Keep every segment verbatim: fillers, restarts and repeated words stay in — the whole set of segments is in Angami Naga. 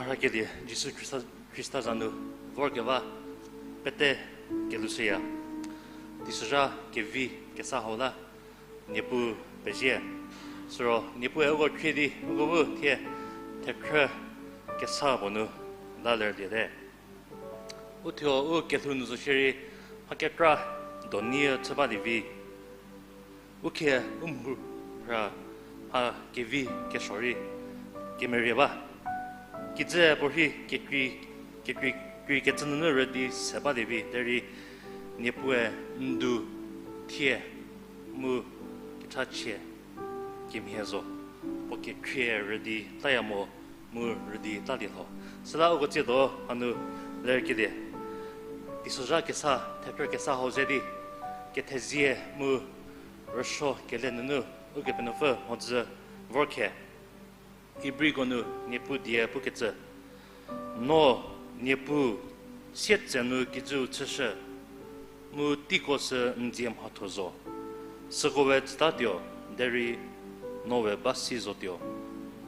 Rhakelie Jisu Khrista, Khrista za nu vorkeba pete kelhoushüya. Teisozha kevi kesa hau la Niepuu pezie. Süro Niepuue uko khrie di uko bu thie thekhrü kesa puo nu la lerliete. Uthuo u kelhou nu zo shierei mha kekra doni chü balie vi. U khie u mhu ra mha kevi kesuo rei kemerie ba. Kijü puorei kekrei, kekrei, kekreikecü nunu rüdi se balie vi derei Niepuue n du thie mu kechachie kemhie zo, puo kekhrie rüdi taya mo mu rüdi talie lho. Süla uko tsiedo hanu lerkelie. Teisozha kesa, thekhrü kesa hau ze di kethezie mu rüsuo kele nunu Ukepenuopfü mhodzü vorkhe. Ibriko nu Niepuu die pukecü, no Niepuu sietsenu kijüu chüshü, mu teiko sü n dzie mhatho zo. Süko we tsütatuo, derei no we ba si zotuo.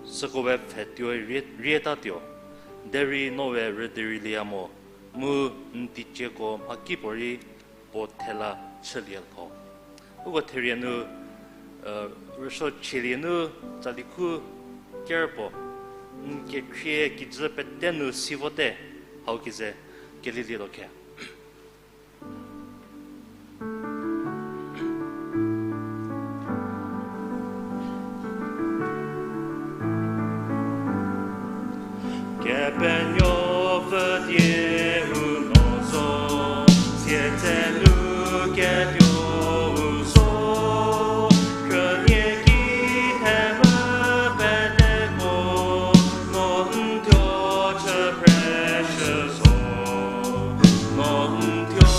Süko we pfhetuoi rie, rietatuo, derei no we rüdi rei lieya mo, mu n teicieko mhakipuorei puo thela chülie lho. Uko therie nu, rüsuo chielie nu tsali khu ker puo, n kekhrie kijü pete nu si vote, hau keze kelielietuo khe. Kepenuopfü die u no zo, sietsenu ketuou zo, rünie ki themvü peteko, no n thuo chü precious zo, no n thuo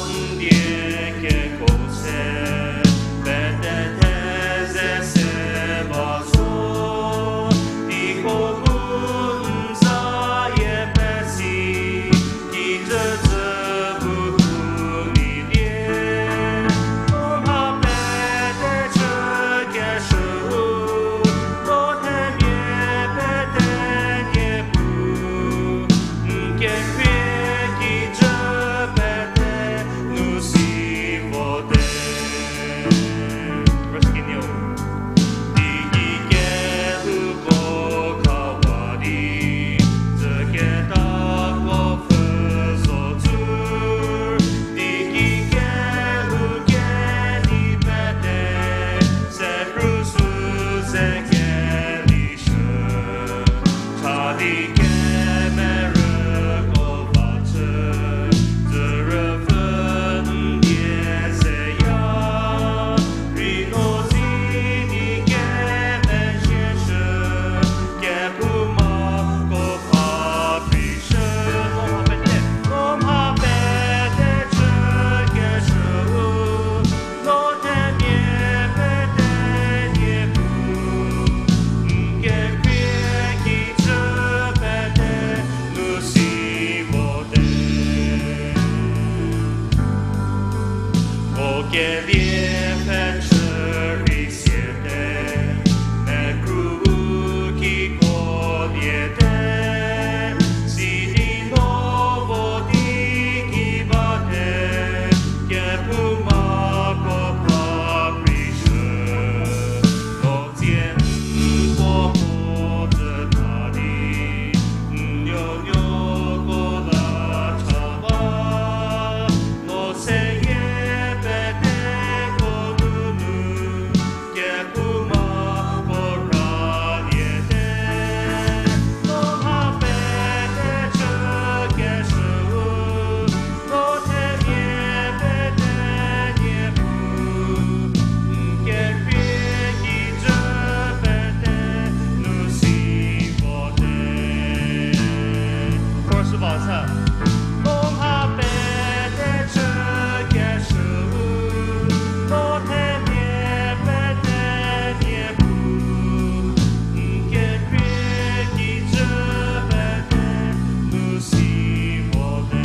n die keko se, pete theze se ba zo, teiko bu n zayie pesi, kijüzü bu hu lilie, no mha pete chükeshüu, no themia pete Niepuu, n kekhrie kijü pete nu si vote. Verse kenieu. Teigei kelhouko khawa di, tsüketako pfü zo tsu, teigei kelhou keni pete, se prusu ze kelishü, chadi kemerüko va chü, dzürüpfü n die zeya, rei no si di kemezhieshü, kephoumako pha prishü, no mha pete, no mha pete chükeshüu, no themia pete Niepuu, n kekhrie kijü pete nu si vote. Ko kelie pfhe chü rei siate, mekru kiko liete, sidi no vo di ki bate, kephoumako pha prishü, no tsie n puo mo züta di, n nuonuoko la cha ba, no seyie peteko nunu, kephoumako raliete, no mha pete chükeshüu, no themia pete Niepuu, n kekhrie kijü pete nu si vote. Chorus ba sa. No mha pete chükeshüu, no themia pete Niepuu, n kekhrie kijü pete nu si vote.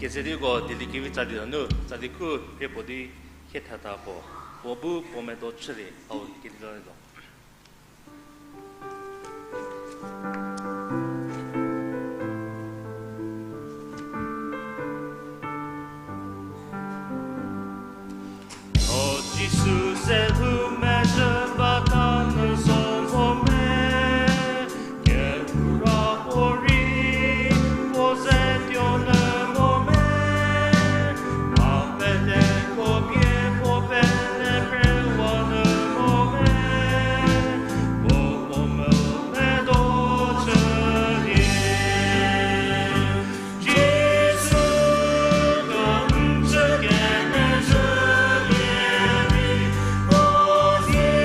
Keze di uko dieliekevi tsali nunu, tsali khu krie puo di Kethata puo, puo bu puo medo chülie, hau kedilie lho. O Jisu se lhou mezhü ba ta nu zo mo me, kekra puo rei puo ze tuo nyü mo me, a peteko pie puo pele krewa nyü mo me, puo puo mu medo chülie. Jisu, tuo n chü kemezhülie vi, puo zie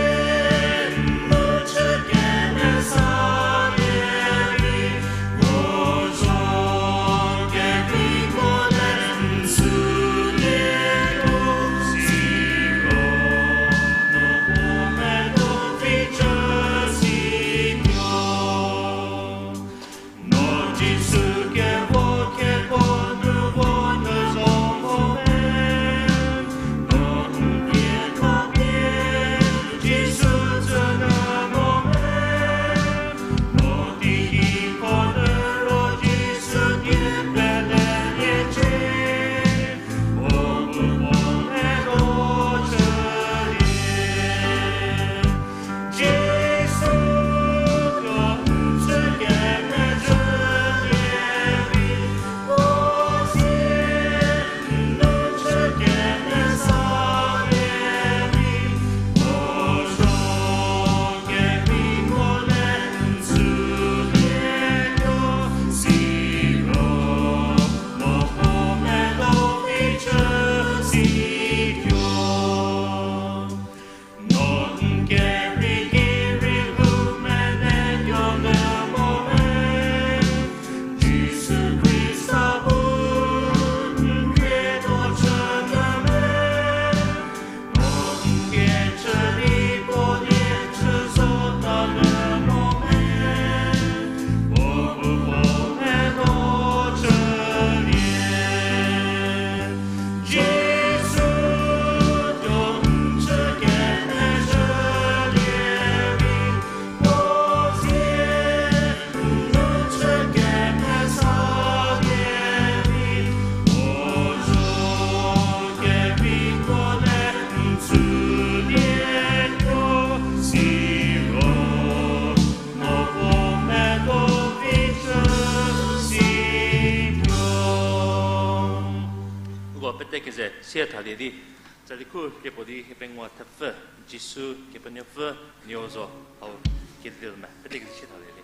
n nu chü kemesalie vi, puo zo keviko le n sülie tuo, siro no puo medo vi chü si tuo. No Jisu kevo keko nu vo nyü zo mo me, no n pie tho pie Jisu tsü nyü mo me, no teigei ko liro Jisu die peleliecie, puo bu puo medo chülie. Jisu, tuo n chü kemezhülie vi, puo zie n nu chü kemesalie vi, puo zo keviko le n sülie tuo, siro no puo medo vi chü si tuo. No n kerei ki rei lhou mene tuo nyü mo me, Jisu Khrista bu n khrietho chü nyü me, no n kechü di puo die chü zota nyü mo me, puo bu puo medo chülie. Jisu, tuo n chü kemezhülie vi, puo zie n nu chü kemesalie vi, puo zo keviko le n sülie tuo, siro no puo medo vi chü si tuo. Uko pete keze sie thalie di, tsali khu riepuo di Hiepengou thepfü, Jisu Kepenuopfü nuo zo, hau kedilie me pete keze sie thalie di.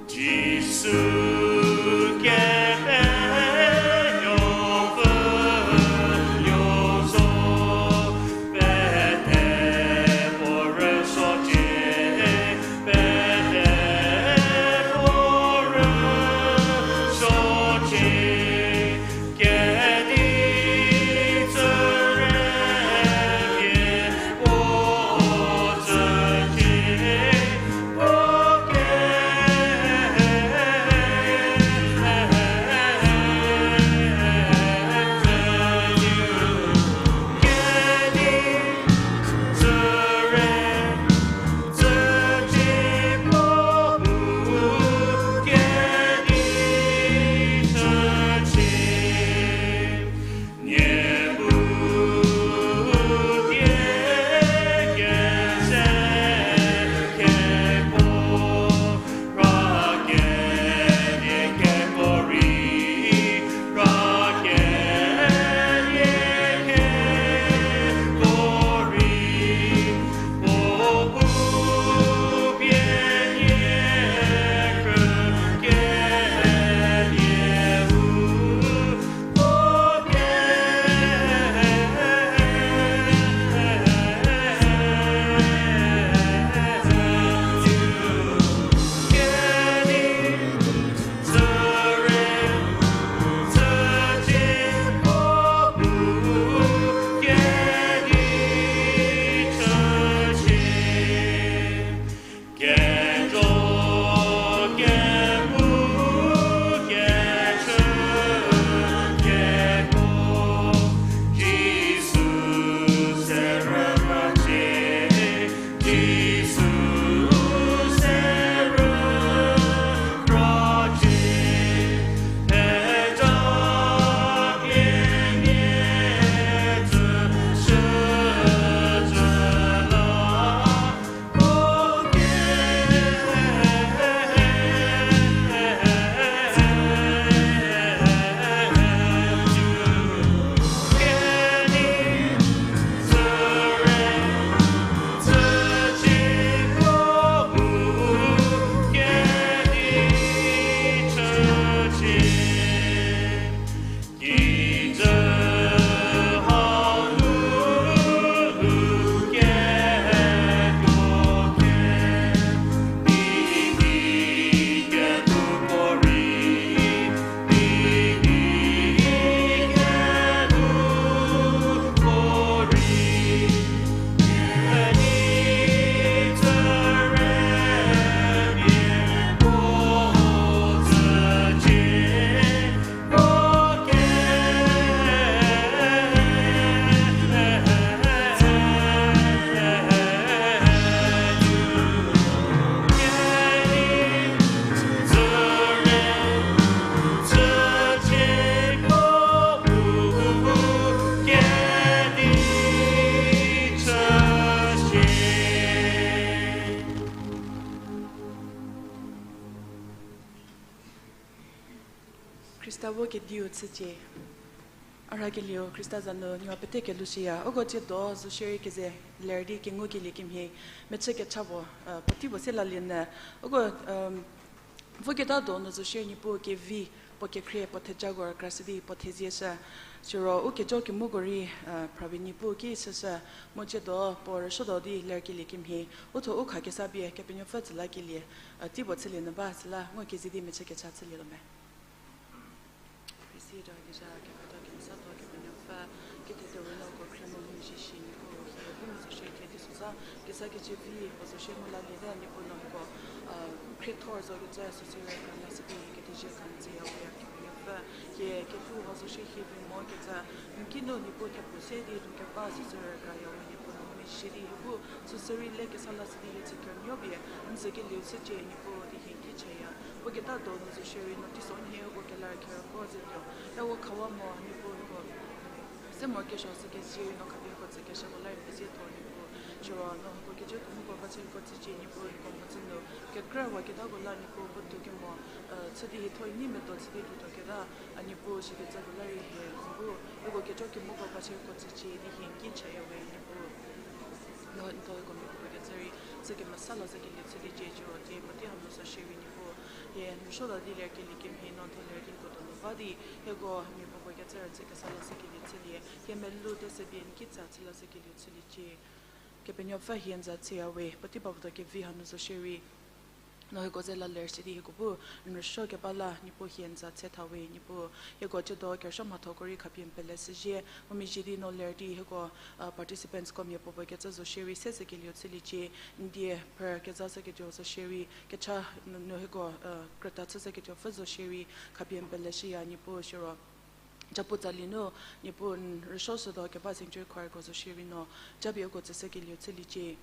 Jisu Kepenuopfü nuo zo, pete puo rüsuocie, pete puo rüsuocie. Khrista vo kediu chücie. A rhakelieu Khrista za nu nuo pete kelhou shiya. Uko tsiedo zo shierei keze ler di kengukelie kemhie mechü kecha puo, eh, puotei puo se lalie nyü. Uko, em, vo keta donu zo shierei Niepuu kevi, puo kekhrie, puo thejako rükra shü di puo thezie shü. Siro u kejo kemoko rei, eh, phrabi Niepuu ki shüshü, mu tsiedo puo rüsuotuo di lerkelie kemhie u tho u kha kesa pie Kepenuopfü tsü lakelie, eh, tei puo chülie nyü ba, süla ngu keze di mechü kecha chülie lo me. Presido dija kepetho kemesatho Kepenuopfü, kethede rüna uko khrie mu mezhie shi Niepuu hie bu mu zo shierei thie di süsa kesa kecü vi puo zo shierei ngu lalie te Niepuu no hieko, uh, khriethor zo kecü süsü rükra la sidi hie kethezie kha n tsüya we Kepenuopfü, hie kelhou hau zo shierei hie vi mo kecü, n kinu Niepuu thepu se di lhoukeba süsü rükraya we Niepuu no mezhie di hie bu süsü rei le kesa la sidi hie chü kernuo pie n tsükelieu chücie Niepuu di hie n ki chaya. Puo keta donu zo shierei no teiso nhie uko kelar kerüko zetuo, e uko khawa mo Niepuu hieko se morokesuo sü kezie rei no khapie hieko tsükeshüko la rei pezie tho Niepuu. Siro no hieko kejo kemoko va chü hieko tsücie Niepuu hieko mhodzü nu kekrüwa ketako la Niepuu puotou kemo, eh, chü di hie tho nyi medo chü di lhoutuo keta, a Niepuu shikecüko la rei hie n bu hieko kejo kemoko va chü hieko tsücie di hie n ki chaya we Niepuu. No n tho hieko mia puopuo kecü rei chü kemesa la zhükelie chüliecie siro thie puotei hanu zo shierei Niepuu hie n rüsuotuo di lerkelie kemhie no n tho ler di hieko donu ba di hieko mia puopuo kecü rei chü kesa la zhükelie chülie hie melou tese pie n ki tsa chü la zhükelieu chüliecie. Kepenuopfü hie n za chüya we puotei ba puotuo kevi hanu zo shierei no hieko ze la ler sidi hieko bu n rüsuo keba la Niepuu hie n za chü tha we Niepuu. Hieko tsiedo kerüsuo mhathoko rei khapie n pele shüzhie mu mezhie di no ler di hieko, uh, participantsko mia puopuo kecü zo shierei se zhükelieu chüliecie. N die phrü keza zhüketuo zo shierei kecha nu, nu hieko, uh, krüta chü zhüketuopfü zo shierei khapie n pele shüya Niepuu siro japu tsali nu Niepuu n rüsuo shütuo keba sanctuary choirko zo shierei no japie uko tsüshükelieu chüliecie.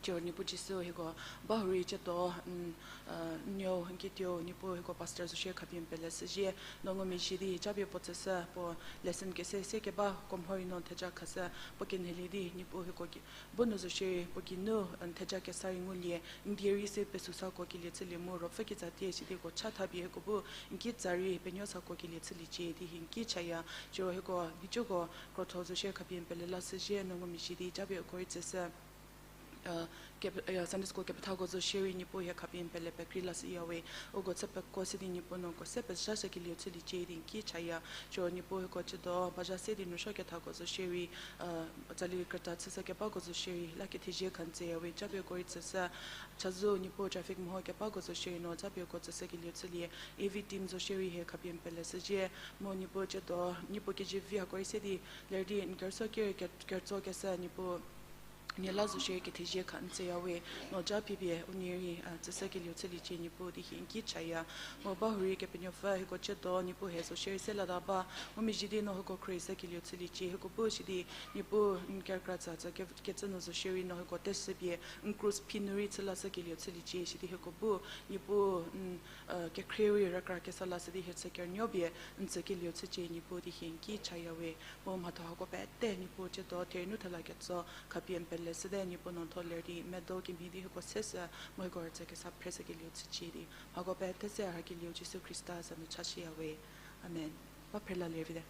Siro Niepuu Jisu hieko bahurei tsiedo n, uh, nuou n kituou Niepuu hieko pastor zo shierei khapie n pele shüzhie. No ngumezhie di japie puo tsüshü puo lesson kese se kebako mhorei no n theja khashü puo kenhelie di Niepuu hieko bu nu zo shierei puo geinu n theja kesa rei ngulie n die rei se pesüsako kelie chülie mu ruopfü kitsa tie sidi uko cha thapie hieko bu n kitsa rei penuo sako kelie chüliecie di hie n ki chaya. Siro hieko nhicuko krotho zo shierei khapie n pele la shüzhie no ngumezhie di japie uko rei tsüshü, uh, Sunday school kepethako zo shierei Niepuu hie khapie n pele pekrei la shüya we uko chü pekuo sidi Niepuu no uko se pezhashükelieu chüliecie di n ki chaya. Siro Niepuu hieko tsiedo bazha se di n rüsuo kethako zo shierei, uh, tsali krüta chüshü kebako zo shierei la kethezie kha n tsüya we japie uko rei tsüshü. Chazou Niepuu traffic meho kebako zo shierei no japie uko tsüshükelieu chülie. A V team zo shierei hie khapie n pele shüzhie mu Niepuu tsiedo Niepuu kezivi hako rei se di ler di n kerüsuo ki rei ke- kerütso keshü Niepuu nie la zo shierei kethezie kha n tsüya we no ja phiepie unie rei, uh, tsüshükelieu chüliecie Niepuu di hie n ki chaya. Mu bahurei Kepenuopfü hieko tsiedo Niepuu hie zo shierei se lata ba ngumezhie di no hieko khrie shükelieu chüliecie hieko bu sidi Niepuu n kerükra tsa tsa ke- kecü nu zo shierei no hieko teshüpie n krus phi nu rei chü la shükelieu chüliecie sidi hieko bu Niepuu n, uh, kekhrie rei rükra kesa la sidi hie chü kernuo pie n tsükelieu chücie Niepuu di hie n ki chaya we. Mu mhatho hako pete Niepuu tsiedo therie nu thela ketso khapie n pele shüte Niepuu no n tho ler di medo kemhie di hieko se sü mu hieko rütsü kesa phreshükelieu chücie di hako pete se a rhakelieu Jisu Khrista za nu cha shüya we. Amen. Ba phre la ler vite.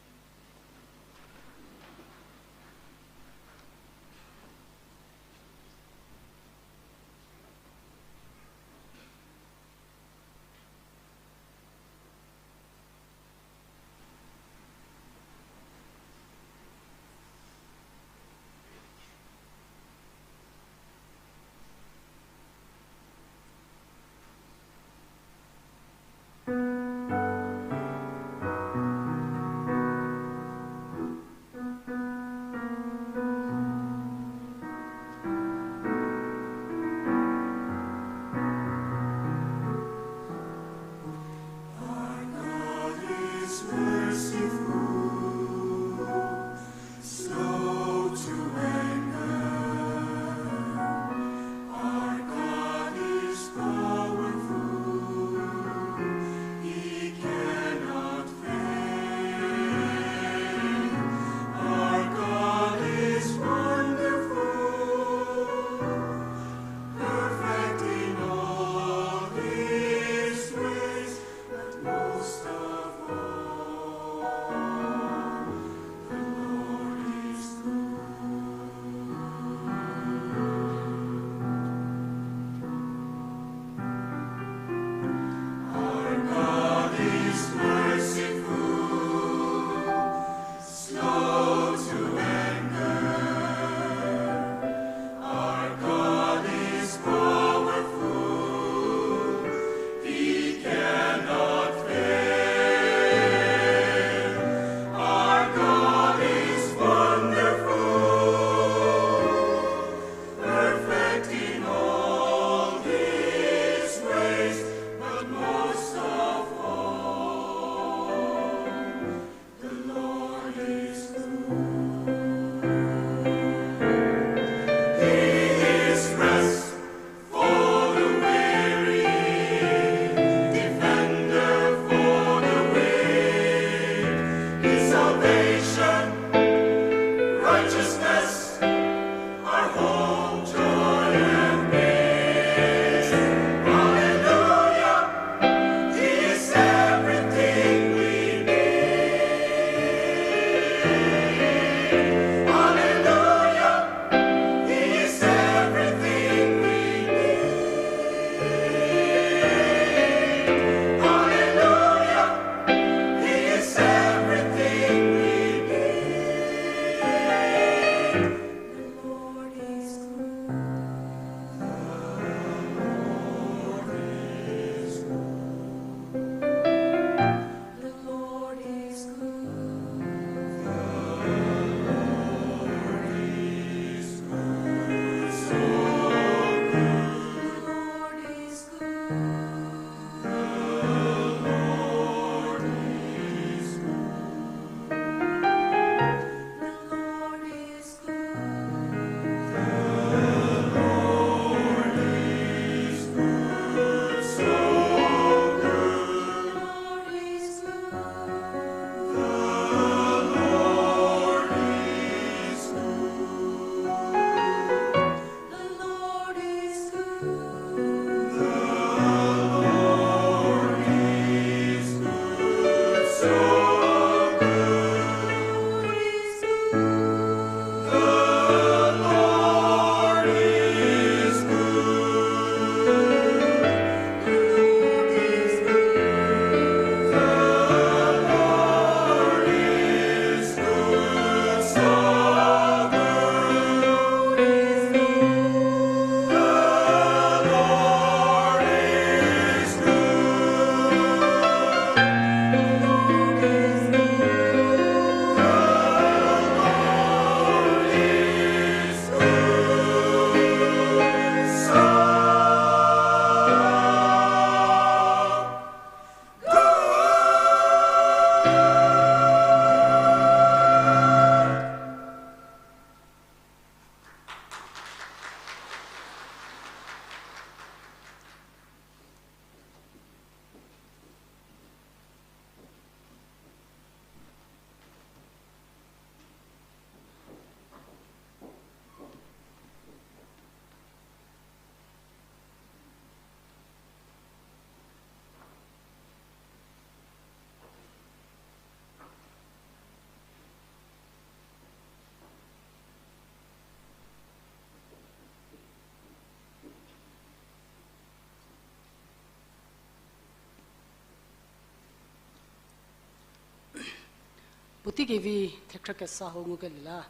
Puotei kevi thekhrü kesa hau ngukelie la,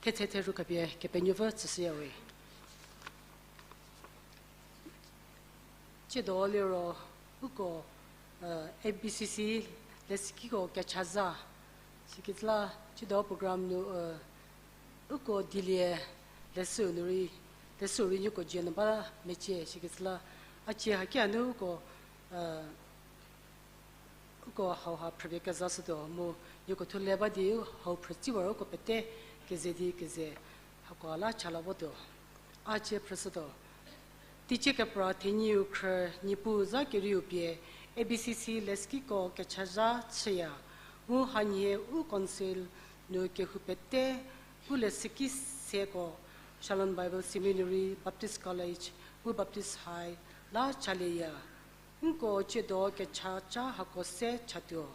thetse therhu khapie Kepenuopfü tsüshüyawe. Tsiedo liro uko, eh, A B C C leshükiko kechazha. Sikecü la, tsiedo program nu, eh, uko dilie leshüu nu rei, leshüu rei nieko dzie nu ba mecie sikecü la, a cie hakia nu uko, eh, uko hauha phrüpie kezashütuo mu, nieko thu le ba di hau phrü tsiwar uko pete keze di keze hako la cha la votuo. A cie phrüshütuo. Teicie kepra thenyiu khrü, Niepuu za kerieu pie, A B C C leshükiko kechazha chüya. Mu hanhie u council nu kehou pete, u leshüki seko, Shalom Bible Seminary, Baptist College, mu Baptist High la chalieya. Nko tsiedo kechaca hako se chatuo.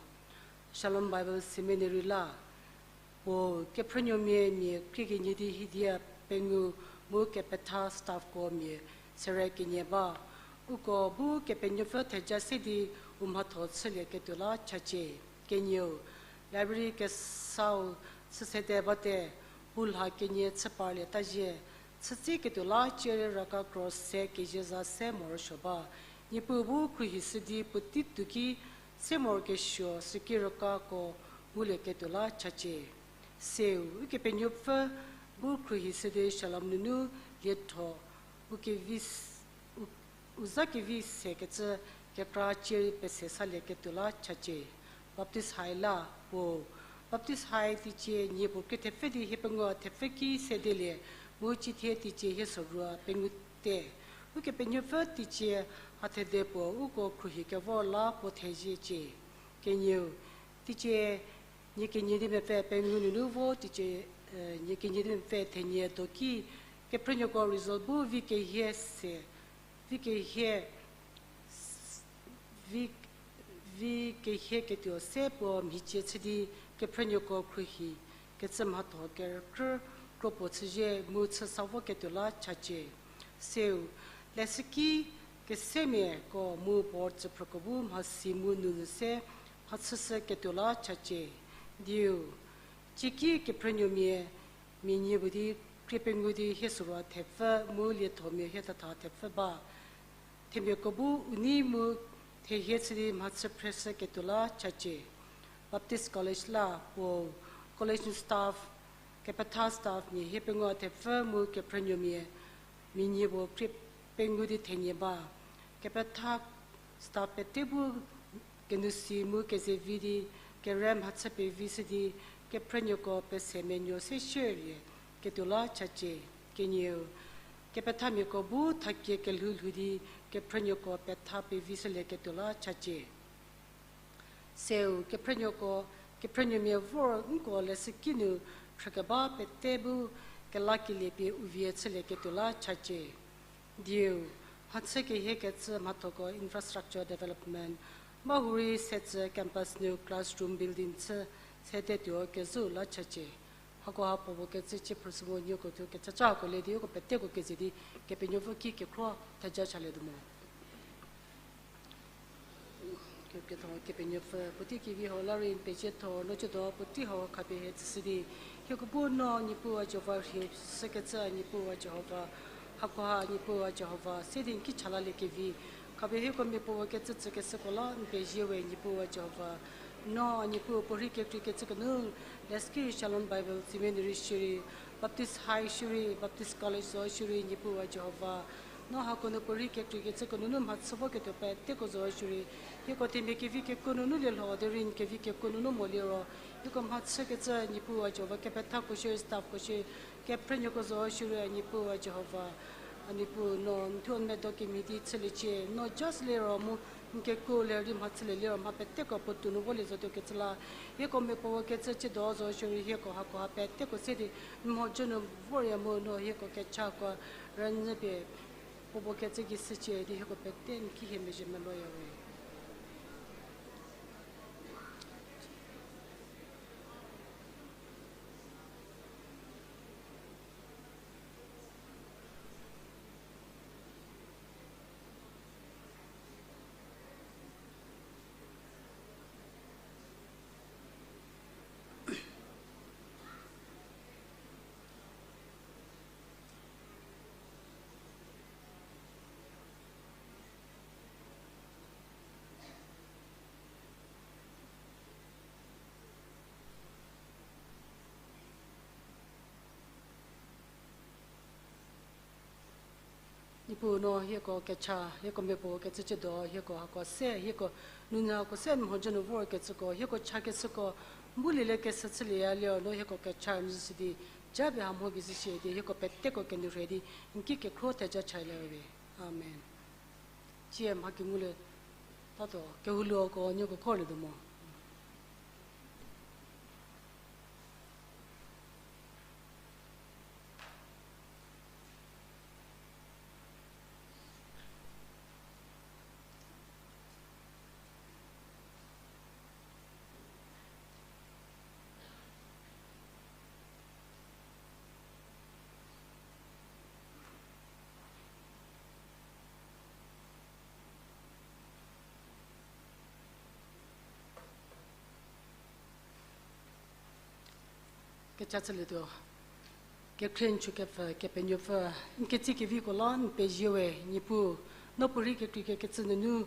Shalom Bible Seminary la, puo kephrünuomia mia krie kenie di hidia pengou mu kepetha staffko mia sere kenie ba. Uko bu Kepenuopfü theja se di u mhatho chülieketuo la chacie. Kenieu, library kesau chü sede bate, pu lha kenie chü parlie ta zhie, chütsieketuo la cie raka kro se kezie za se morosuo ba. Niepuu bu khruohishü di puotei tuoki se morokesuo süki rakako ngulieketuo la chacie. Seu, Ukepenuopfü bu khruohishü di Shalom nunu lietho, u kevi s-, u, u za kevi sekecü kekra cie rei pese salieketuo la chacie. Baptist High la, puo, Baptist High teicie nie puo krie thepfü di hiepengou thepfü ki sedelie, mu cithie teicie hie sorou pengou te. Ukepenuopfü teicie hathede puo uko khruohi kevor la puo theziecie. Kenieu, teicie nie kenie di mepfü pengou nunu vo teicie, eh, nie kenie di mepfü thenie doki, kephrünuoko result bu vi kehie se, vi kehie, vi, vi kehieketuo se puo mhicie chü di kephrünuoko khruohi kecü mhatho kerükrü kropuo chüzhie mu chü sa voketuo la chacie. Seu, leshüki kesemiako mu board tsüphrüko bu mhasi mu nunu se mhachüshüketuo la chacie. Diu, cieki kephrünuomia mia nie puo di krie pengou di hie sorou thepfü mu liethomia hie thetha thepfü ba. Themiako bu u nei mu thehie chü di mhachü phreshüketuo la chacie. Baptist College la, puo, college nu staff, kepetha staff mia hiepengou thepfü mu kephrünuomia mia nie puo krie pengou di thenie ba. Kepetha staff pete bu kenusi mu kezevi di kere mhachü pevishü di kephrünuoko pese menuo se shierlie ketuo la chacie. Kenieu, kepethamiako bu thakie kelhou lhou di kephrünuoko petha pevishülieketuo la chacie. Seu, kephrünuoko, kephrünuomia vor nko leshüki nu phrükeba pete bu kelakelie pie u vie chülieketuo la chacie. Diu, mhachü kehiekecü mhathoko infrastructure development, mahurei setsü campus nu classroom building chü sedetuo kezhüu la chacie. Hakoha puopuo kecü chie phrüshü mu nieko thuo kechaca hako le di uko peteko keze di Kepenuopfü ki kekhro theja chalietuo mo. Ke-, ketho Kepenuopfü, puotei kevi hau la rei n pezie tho, no tsiedo puotei hau khapie hie tsüshü di. Hieko bu no Niepuu a Jihova rhie shükecü a Niepuu a Jihova. Hakoha a Niepuu a Jihova, se di n ki cha lalie kevi. Khapie hieko miapuopuo kecü tsükeshüko la n pezie we Niepuu a Jihova. No a Niepuu puorhi kekreikecü kenu, leshüki Shalom Bible Seminary shierei, Baptist High shierei, Baptist College zo shierei Niepuu a Jihova. No hako nu puorhi kekreikecü kenunu mhachü voketuo peteko zo shierei. Hieko themia kevi kekuo nunu lielho derei n kevi kekuo nunu moliro. Hieko mhachükecü Niepuu a Jihova kepethako shierei staffko shierei. Kephrünuoko zo shierei a Niepuu a Jihova. A Niepuu no n thuo n medo kemhie di chüliecie. No just liro mu n kekuo ler di mhachülie liro mha peteko puotou nu volie zotuo kecü la. Hieko miapuopuo kecü tsiedo zo shierei hieko hakoha peteko se di n mhodzü nu vorya mu no hieko kechako rünyüpie puopuo kecü ki shücie di hieko pete n ki hie mezhie meloya we. Pu no hieko kecha, hieko miapuo kecü ciedo, hieko hako se, hieko nunyü hako se n mhodzü nu vorkecüko, hieko chakeshüko, bu lilie kesü chülieya liro no hieko kecha n zhüshü di, japie ha mho gei zhüshü di, hieko peteko kenyü rhei di, n ki kekhro theja chaya we. Amen. Tsie mha kengulie, tato, kehoulieko nieko khorlietuo mo. Kecha chülietuo. Kekhrie n chükepfü, Kepenuopfü, n ketsie keviko la n pezie we, Niepuu, no puorei kekreikecü nunu,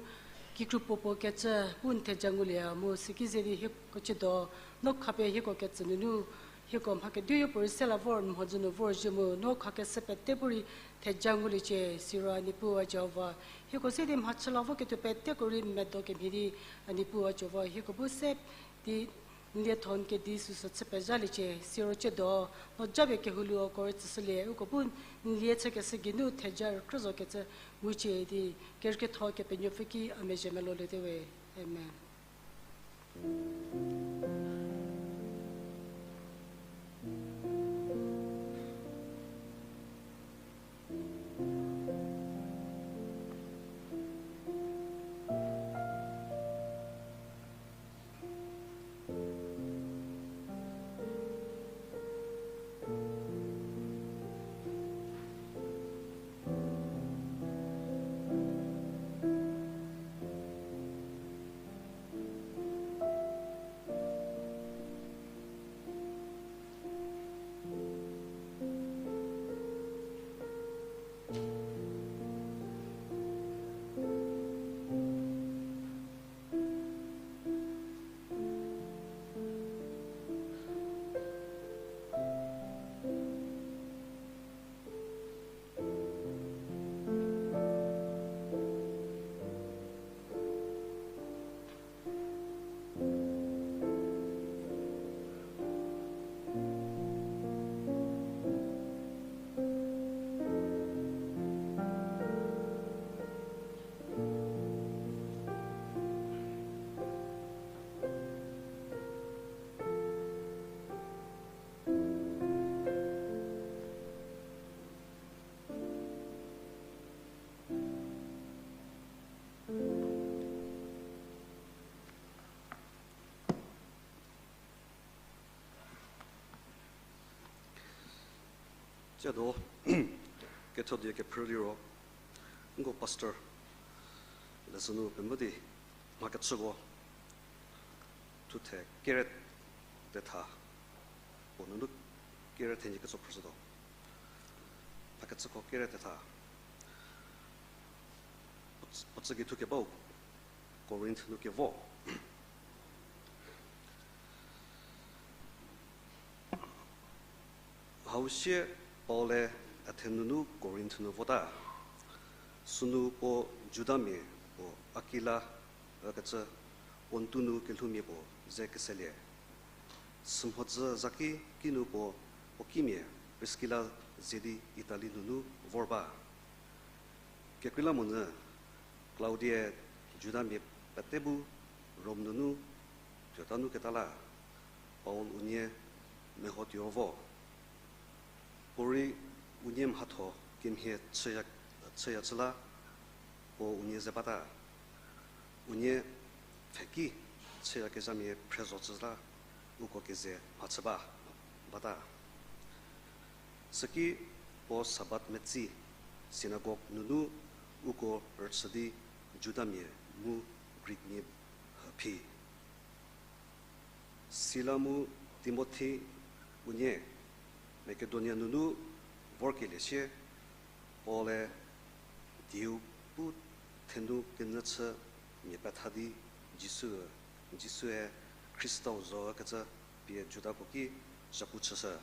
kikru puopuo kecü bu n theja ngulie mu süki ze di hieko ciedo, no khapie hieko kecü nunu, hieko mha kediyo puorei se la vor n mhodzü nu vorzhie mu, no khakeshü pete puorei theja nguliecie, siro a Niepuu a Jihova, hieko ze di mhachü la voketuo peteko rei n medo kemhie di, a Niepuu a Jihova, hieko bu se di n lietho n kedi süsü chü pezhaliecie, siro ciedo, no japie kehoulieko rei tsüshülie, uko bu n lie chükeshü geinu theja rükrü zokecü ngucie di, kerükrietho Kepenuopfü ki a mezhie meloliete we. Amen. Tsiedo, kethodie kephrü liro, nko pastor, leshü nu pemvü di, mha kechüko, thuthe kere tetha, puo nunu kere thenyi ketso phrüshütuo. Mha kechüko kere tetha, puo tsü, puo tsü gei thukebau, Korinth nu kevo. Hau sie Paul-e Athen nunu Korinth nu vota. Sünu puo Judamia puo Akila ükecü Pontu nu kelhoumia puo ze keselie. Sümhodzü zaki kinu puo, puo kimia Priskila ze di Itali nunu vor ba. Kekreilamonyü Klaudiae Judamia pete bu Rom nunu tuota nu keta la, Paul unie meho tuo vo. Puorei unie mhatho kemhie chüya, chüya chü la, puo unie ze bata. Unie pfheki chüyakezhamia phre zo chü la, uko keze mhachü ba, bata. Süki puo Sabat metsi synagogue nunu uko rüchü di Judamia mu Greekmia hü phi. Sila mu Timothi unie Makedonia nunu vorkelie sie, Paul-e dieu pu thenu kenyü chü mia petha di Jisu, Jisue Khristau zokecü pie Judako ki zhapu chüshü.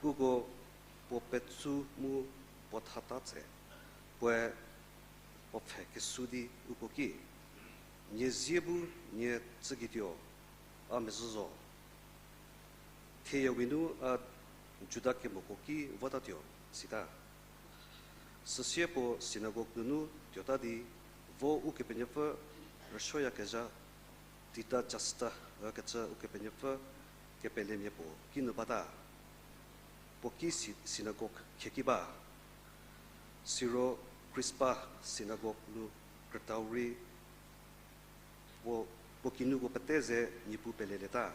Uko puo petsu mu puo thata tse, puoe puo pfhe kesu di uko ki, Nie zie bu nie tsükituo, a mezhü zo. Thie yawi nu a Juda kemoko ki votatuo, sita. Süsie puo synagogue nunu tuota di, vo Ukepenuopfü rüsuoyakezha Tita Jasta ükecü Ukepenuopfü kepelemia puo kinu bata. Puo ki si-, synagogue khieki ba. Siro Krispa synagogue nu krütau rei, puo, puo kinuko pete ze Niepuu pelelieta,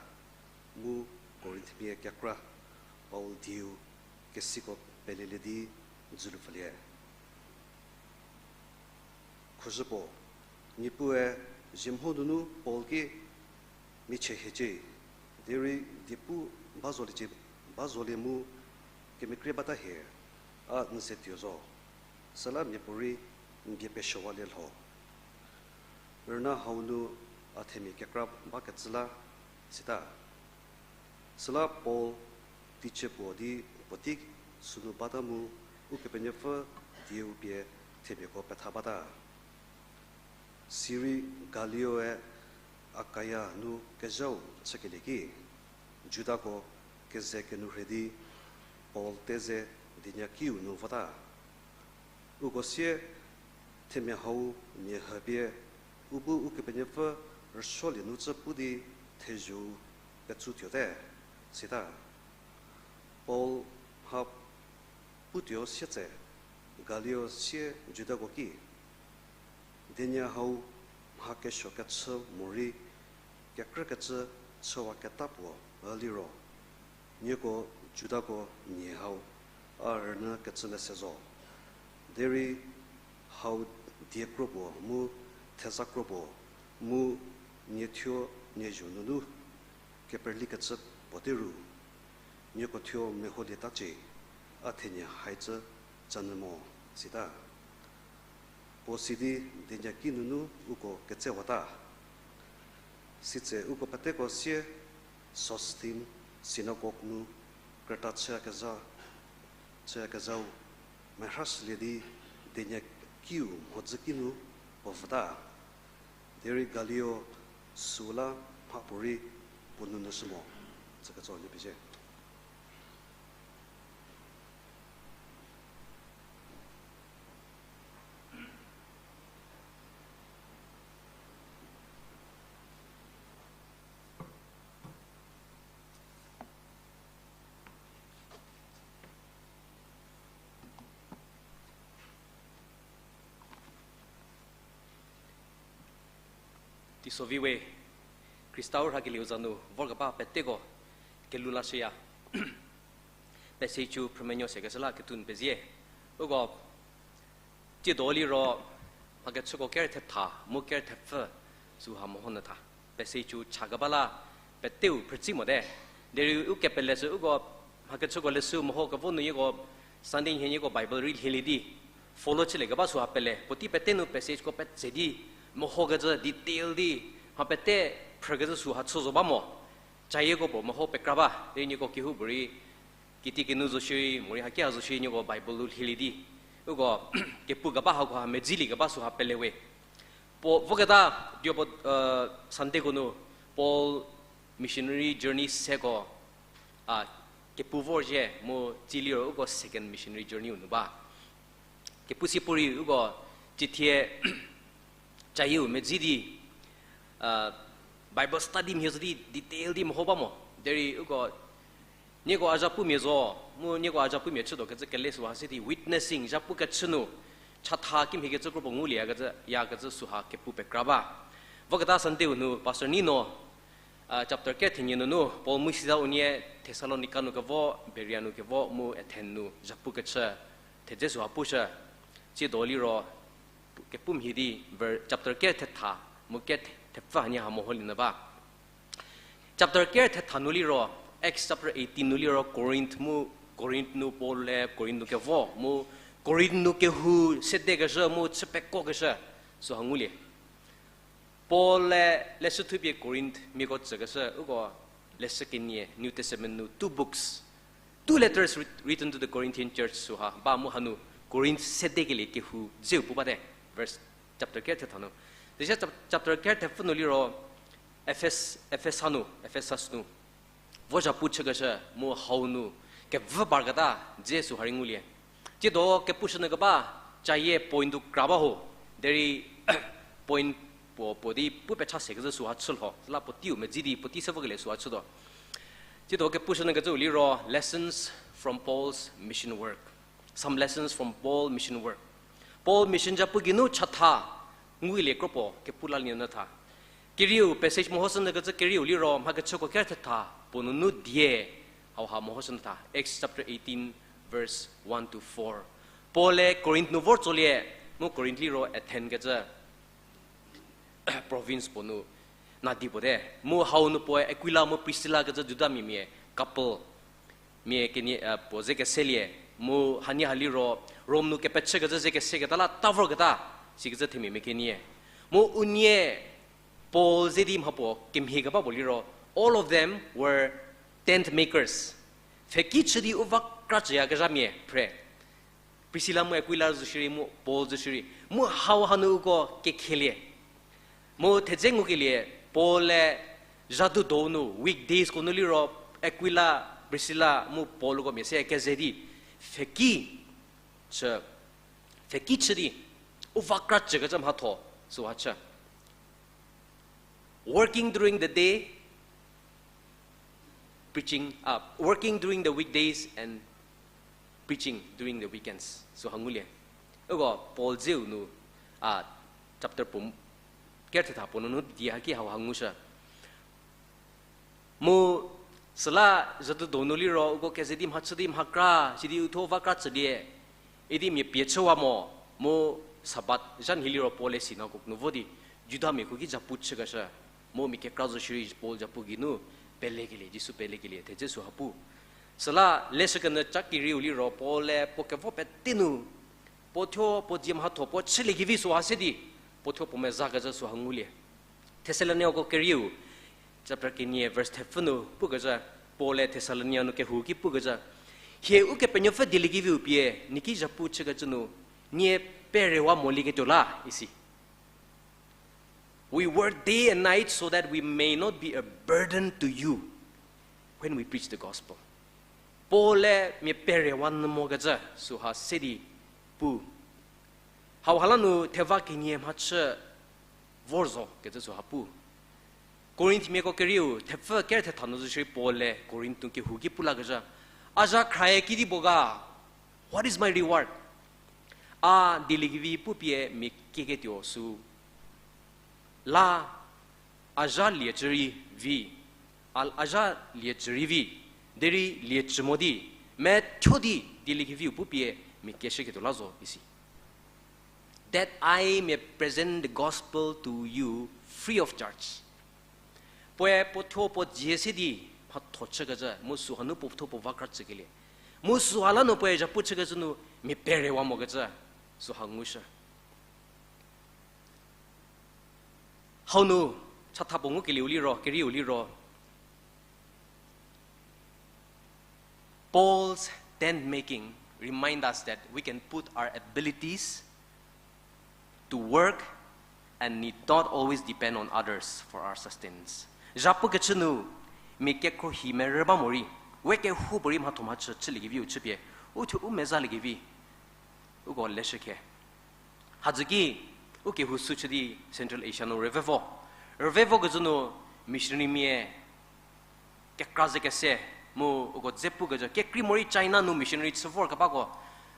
mu Korinthmia kekra Paul dieu kesiko pelelie di dzülu pfülie. Khuzhü puo, Niepuue zhie mho nunu Paul ki michie hiecie, derei diepu ba zoliecie, ba zolie mu kemekrie bata hie, a n ze tuo zo, süla miapuorei n bie pesuowalie lho. Rüna hau nu a themia kekra bakecü la, sita. Süla Paul teicie puo di puotei sünu bata mu Ukepenuopfü dieu pie themiako petha bata. Sirei Galioe Akaia nu kezhau chükelie ki, Judako keze kenu rhie di Paul te ze dienyakiu nu vota. Uko sie themia hau mia hüpie u bu Ukepenuopfü rüsuolie nu cü pu di thezho-u petsutuote, sita. Paul mha putuo sietse, Galio sie Judako ki, Dienya hau mha kesuo kechü morei kekrükecü chüwaketa puo liro, nieko Judako mia hau a rünyü kecü lese zo. Derei hau die kro puo mu theza kro puo mu nie thuo nie zho nunu keperlikecü puo te ru, nieko thuo meholietacie, a thenie haicü canyü mo, sita. Puo sidi dienyaki nunu uko ketsewata. Sitse uko peteko sie Sostin synagogue nu krüta chüyakezha, chüyakezhau merhashülie di dienyakiu mhodzü kinu puo vüta. Derei Galio süla mhapuorei puo nounyüshü mo, tsüketso nie pezie. Teisovi we, Khristau rhakelieu za nu vorkeba peteko kelhou lashüya. Passage-u phrümenuo sekeshü la ketun pezie. Uko tsiedo liro mhakechüko ker thetha mu ker thepfü süha meho nyü tha. Passage-u chakeba la peteu phrütsi mote. Derei u kepele sü uko mhakechüko leshü meho kevo nu nieko Sunday nhie nieko Bible rei lhielie di follow chüliekeba süha pele. Puotei pete nu passage-ko petse di mehokecü detail di mha pete phrükecü süha chü zo ba mo. Cayieko puo meho pekra ba, derei nieko kehoupuorei kitiekinu zo shierei morei hakia zo shierei nieko Bible-u lhielie di uko kepukeba hakoha medziliekeba süha pele we. Puo voketa diopuo, Sunday-ko nu Paul missionary journey seko a kepu vorzhie mu tsie liro uko second missionary journey-u nu ba. Kepu si puorei uko ciethie cayieu medzi di, Bible study mhie zo di detail di meho ba mo. Derei uko nieko a zhapumia zo, mu nieko a zhapumia chütuo kecü kele süha se di witnessing, zhapu kechü nu chatha kimhiekecü kropuo ngulie yakecü, yakecü süha kepu pekra ba. Voketa Sunday-u nu Pastor Nino chapter ker thenie nunu Paul mu Sila unie Thessalonica nu kevo, Berea nu kevo mu Athen nu zhapu kechü thedze süha pushü. Tsiedo liro kepumhie di ver-, chapter ker thetha mu ker the-, thepfü hanie ha meholie nyü ba. Chapter ker thetha nu liro, Acts chapter eighteen nu liro Corinth mu, Corinth nu Paul-e Corinth nu kevo mu Corinth nu kehou sedekeshü mu chü pekokeshü süha ngulie. Paul-e leshü thupie Corinthmiako tsükeshü uko leshü kenie New Testament nu two books, two letters writ-, written to the Corinthian church süha ba mu hanu Korinth sedekelie kehou dzeu pu bate, verse, chapter ker thetha nu. Tisia chap-, chapter ker thepfü nu liro, Efes-, Efesa nu, Efesas nu vo zhapu chükeshü mu hau nu kevü parketa dze süha rei ngulie. Tsiedo kepushünyü keba, cayie point u kra ba ho, derei point puo, puo di pu pecha sekezhü süha chülho, süla puoteiu medzi di puotei se vokelie süha chütuo. Tsiedo kepushünyü kecüu liro, lessons from Paul's mission work. Some lessons from Paul mission work. Paul mission zhapu geinu chatha ngulie kropuo kepu lalie nyü tha. Kerieu passage mehoshünyü kecü kerieu liro mha kechüko ker thetha puo nunu die hauha mehoshünyü tha. Acts chapter eighteen, verse one to four. Paul-e Korinth nu vor tsolie, mu Korinth liro Athen kecü province puo nu nadi puo te. Mu hau nu puoe Akwila mu Priskila kecü Judamia mia couple mia kenie, puo ze keselie, mu hanie ha liro Rom nu kepechü kecü ze keseketa la ta vorketa, sikecü themia mia kenie. Mu unie Paul ze di mhapuo kemhie keba puo liro, all of them were tent makers. Pfheki chü di u va kra chüyakezhamia phre. Priskila mu Akwila zo shierei mu Paul zo shierei. Mu hau hanu uko kekhelie. Mu thedze ngukelie, Paul-e zhadu donu, weekdays ko nu liro, Akwila, Priskila mu Paul uko mia se keze di, pfheki chü, pfheki chü di, u va kra chükecü mhatho, süha chü. Working during the day, preaching, uh, working during the weekdays and preaching during the weekends. Süha ngulie. Uko Paul dzeu nu, a, chapter puo ker thetha puo nunu die haki hauha ngushü. Mu süla zhadu donu liro uko keze di mhachü di mha kra, sidi uthuo va kra chülie, idi mia pie chüwa mo, mu Sabbath zha nhie liro Paul-e sinagog nu vo di, Judamiako ki zhapu chükeshü, mu mia kekra zo shierei Paul zhapu geinu pelekelie, Jisu pelekelie thedze süha pu. Süla leshükenyü ca kerieu liro Paul-e puo kevo pete nu, puo thuo puo dzie mhatho puo chüliekevi süha se di, puo thuo puo mezakecü süha ngulie. Thessaloniako kerieu, chapter kenie verse thepfü nu pukecü, Paul-e Thessalonia nu kehou ki pukecü, hie Ukepenuopfü dieliekeviu pie, n ki zhapu chükecü nu, nie perewa molieketuo la, isi. We work day and night so that we may not be a burden to you when we preach the gospel. Paul-e mia perewa nyü mokecü süha se di pu. Hauha la nu theva kenie mhachü vor zo kecü süha pu. Korinthmiako kerieu thepfü ker thetha nu zo shierei Paul-e Korinth nu kehou ki pu lakecü, a zha khrae kidi puo ga, what is my reward? A dieliekevi pupie mia kieketuo sü la, a zha lie cü rei vi, a, a zha lie cü rei vi, derei lie cü mo di, methuo di dieliekeviu pupie mia kieshüketuo la zo isi. That I may present the gospel to you free of charge. Puoe puo thuo puo dzie se di mhatho chükecü, mu süha nu puo thuo puo va kra chükelie. Mu süha la nu puoe zhapu chükecü nu mia perewa mokecü, süha ngushü. Hau nu, chatha puo ngukelieu liro, kerieu liro, Paul's tent making remind us that we can put our abilities to work and need not always depend on others for our sustenance. Zhapukecü nu, mia kekhruohi merü ba morei, we kehoupuorei mhatho mhachü chüliekeviu chüpie, u thuo u mezaliekevi, uko leshükhe. Hadzü ki, u kehou sü chü di Central Asia nu rüve vo. Rüve vokecü nu missionarymia kekra ze kese, mu uko dze pukecü, kekrei morei China nu missionary chü vorkebako,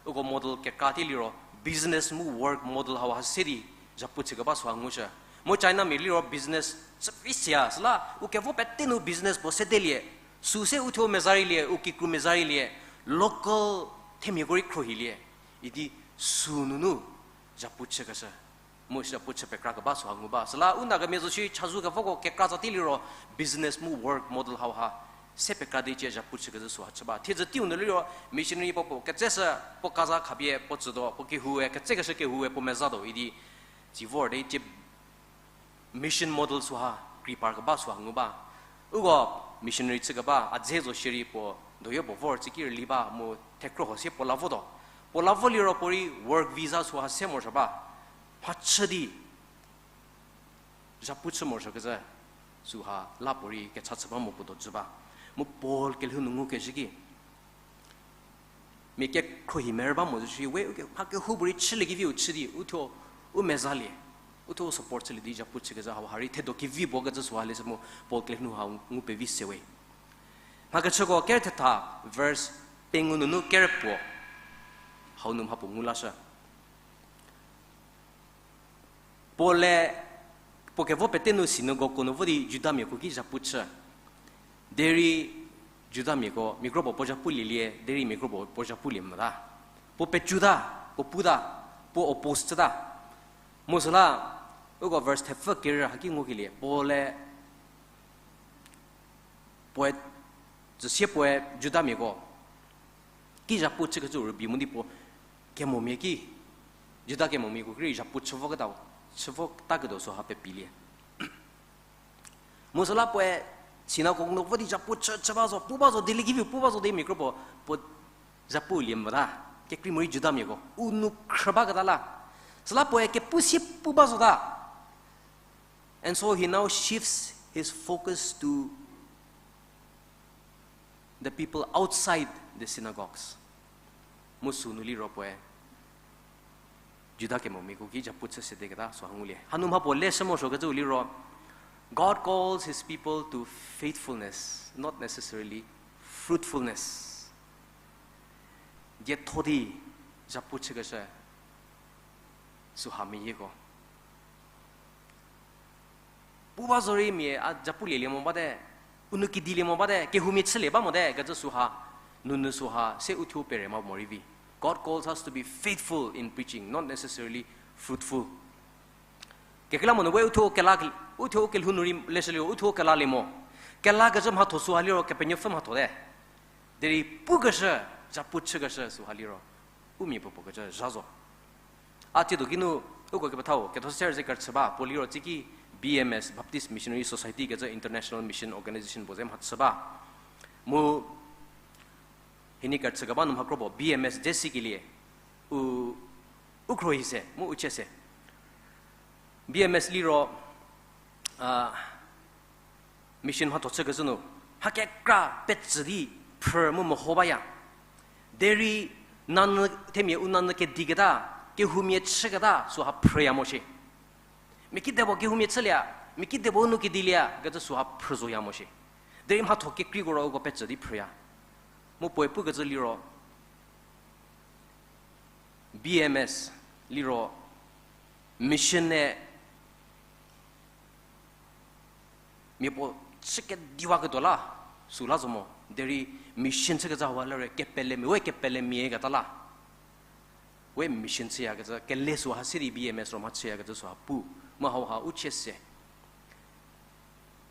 uko model kekra tei liro, business mu work model hauha se di, zhapu chükeba süha ngushü. Mu Chinamia liro business chüphi siya, süla u kevo pete nu business puo sedelie, sü se u thuo mezarielie, u kikru mezarielie, local themiako rei khruohilie, idi sü nunu zhapu chükeshü. Mu zhapu chü pekrakeba süha ngu ba. Süla u Nagamia zo shi chazou kevoko kekra tsa tei liro business mu work model hauha se pekra di cie zhapu chükezhü süha chü ba. Thiedzü teiu nu liro missionary puo puo ketseshü puo kaza khapie puo tsütuo, puo kehoue, ketsekeshü kehoue puo mezatuo idi tsi vor di cie mission model süha krei parkeba süha ngu ba. Uko missionary chükeba a dze zo shierei puo doyo puo vor tsiki rüli ba mu thekro ho sie puo la votuo. Puo la vo liro puorei work visa süha se morosuo ba. Mhachü di zhapu chü morosuokecü süha la puorei kecha chü ba mo puo dojü ba. Mu Paul kelhou nu ngukezhü ki, mia kekhruohi merü ba mo zo shi we, uke, mha kehoupuorei chüliekeviu chü di, uthuo, u mezalie, uthuo support chülie di zhapu chükezhü hauha rei thedo kevi puo kecü süha leshü mu Paul kelhou nu ha ngu pevi se we. Mhakechüko ker thetha, verse pengou nunu ker puo, hau nu mha puo ngu lashü. Paul-e, puo kevo pete nu sinagogeko nu vo di Judamiako ki zhapu chü. Derei Judamiako, mia kro puo puo zhapulielie, derei mia kro puo puo zhapulie mota. Puo pecuta, puo puta, puo oppose chüta. Mu süla, uko verse thepfü kerü haki ngukelie, Paul-e, puoe, tsüsie puoe Judamiako ki zhapu chükecü rübei mu di puo kemomia ki, Juda kemomiako ki rei zhapu chü voketa, chü votaketuo süha pepilie. Mu süla puoe sinagogeko nu vo di zhapu chü, chü ba zo, pu ba zo, dieliekeviu pu ba zo di mia kro puo, puo zhapulie mota. Kekrei morei Judamiako u nu khrü baketa la. Süla puoe kepu sie pu ba zota. And so he now shifts his focus to the people outside the synagogues. Mu sünu liro puoe Juda kemomiako ki zhapu chü sedeketa süha ngulie. Hanu mha puo leshü morosuokecüu liro, God calls his people to faithfulness, not necessarily fruitfulness. Dietho di zhapu chükeshü süha meyieko pu ba zorei mia a zhapulielie mo bate, u nou kedilie mo bate, kehoumia chülie ba mote kecü süha, nunu süha se uthuo pere ma morei vi. God calls us to be faithful in preaching, not necessarily fruitful. Kekreilamonyü we uthuo kela, uthuo kelhou nu rei leshülie, uthuo kelalie mo. Kelakecü mhatho süha liro Kepenuopfü mhathote. Derei pukeshü, zhapu chükeshü süha liro u mia puopuo kecü zha zo. A tsiedo kinu, uko kepethau ketho ser ze kerüchü ba, puo liro tsiki B M S, Baptist Missionary Society kecü International Mission Organization puo ze mhachü ba. Mu hienie kerüchü keba nu mha kro puo B M S dzesikelie u, u khruohi se mu u chie se. B M S liro, a, mission mhatho chükecü nu, mha kekra petsü di phrü mu meho baya. Derei nanyü, themia u nanyü kediketa, kehoumia chüketa süha phrüya mo shi. Mia kidepuo kehoumia chülie, mia kidepuo u nou kedilieya kecü süha phrü zoya mo shi. Derei mhatho kekreiko ro uko petsü di phrüya. Mu puoe pukecü liro, B M S liro mission-e mia puo chükediwaketuo la süla zo mo. Derei mission chükecü hauha lere kepelemia, we kepelemia keta la we mission chüyakecü, kele süha se di B M S ro mhachüyakecü süha pu. Mu hauha u chie se.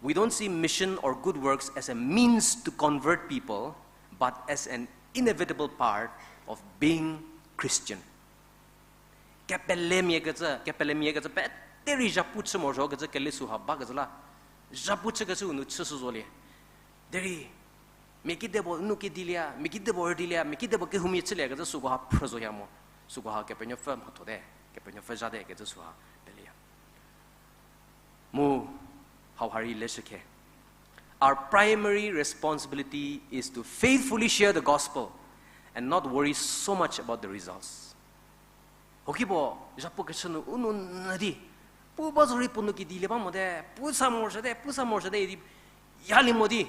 We don't see mission or good works as a means to convert people, but as an inevitable part of being Christian. Kepelemia kecü, kepelemia kecü pete rei zhapu chü morosuokecü kele süha bakecü la, zhapu chükecüu nu chüshü zolie. Derei mia kidepuo nou kedilieya, mia kidepuo rüdilieya, mia kidepuo kehoumia chülieyakecü sükoha phrü zoya mo, sükoha Kepenuopfü mhathote, Kepenuopfü zhate kecü süha peleya. Mu hauha rei leshükhe, our primary responsibility is to faithfully share the gospel and not worry so much about the results. Hokipuo zhapu kechü nu u nou nyü di, pu ba zorei puo nou kedilie ba mote, pu sa morosuote, pu sa morosuote idi yalie mo di,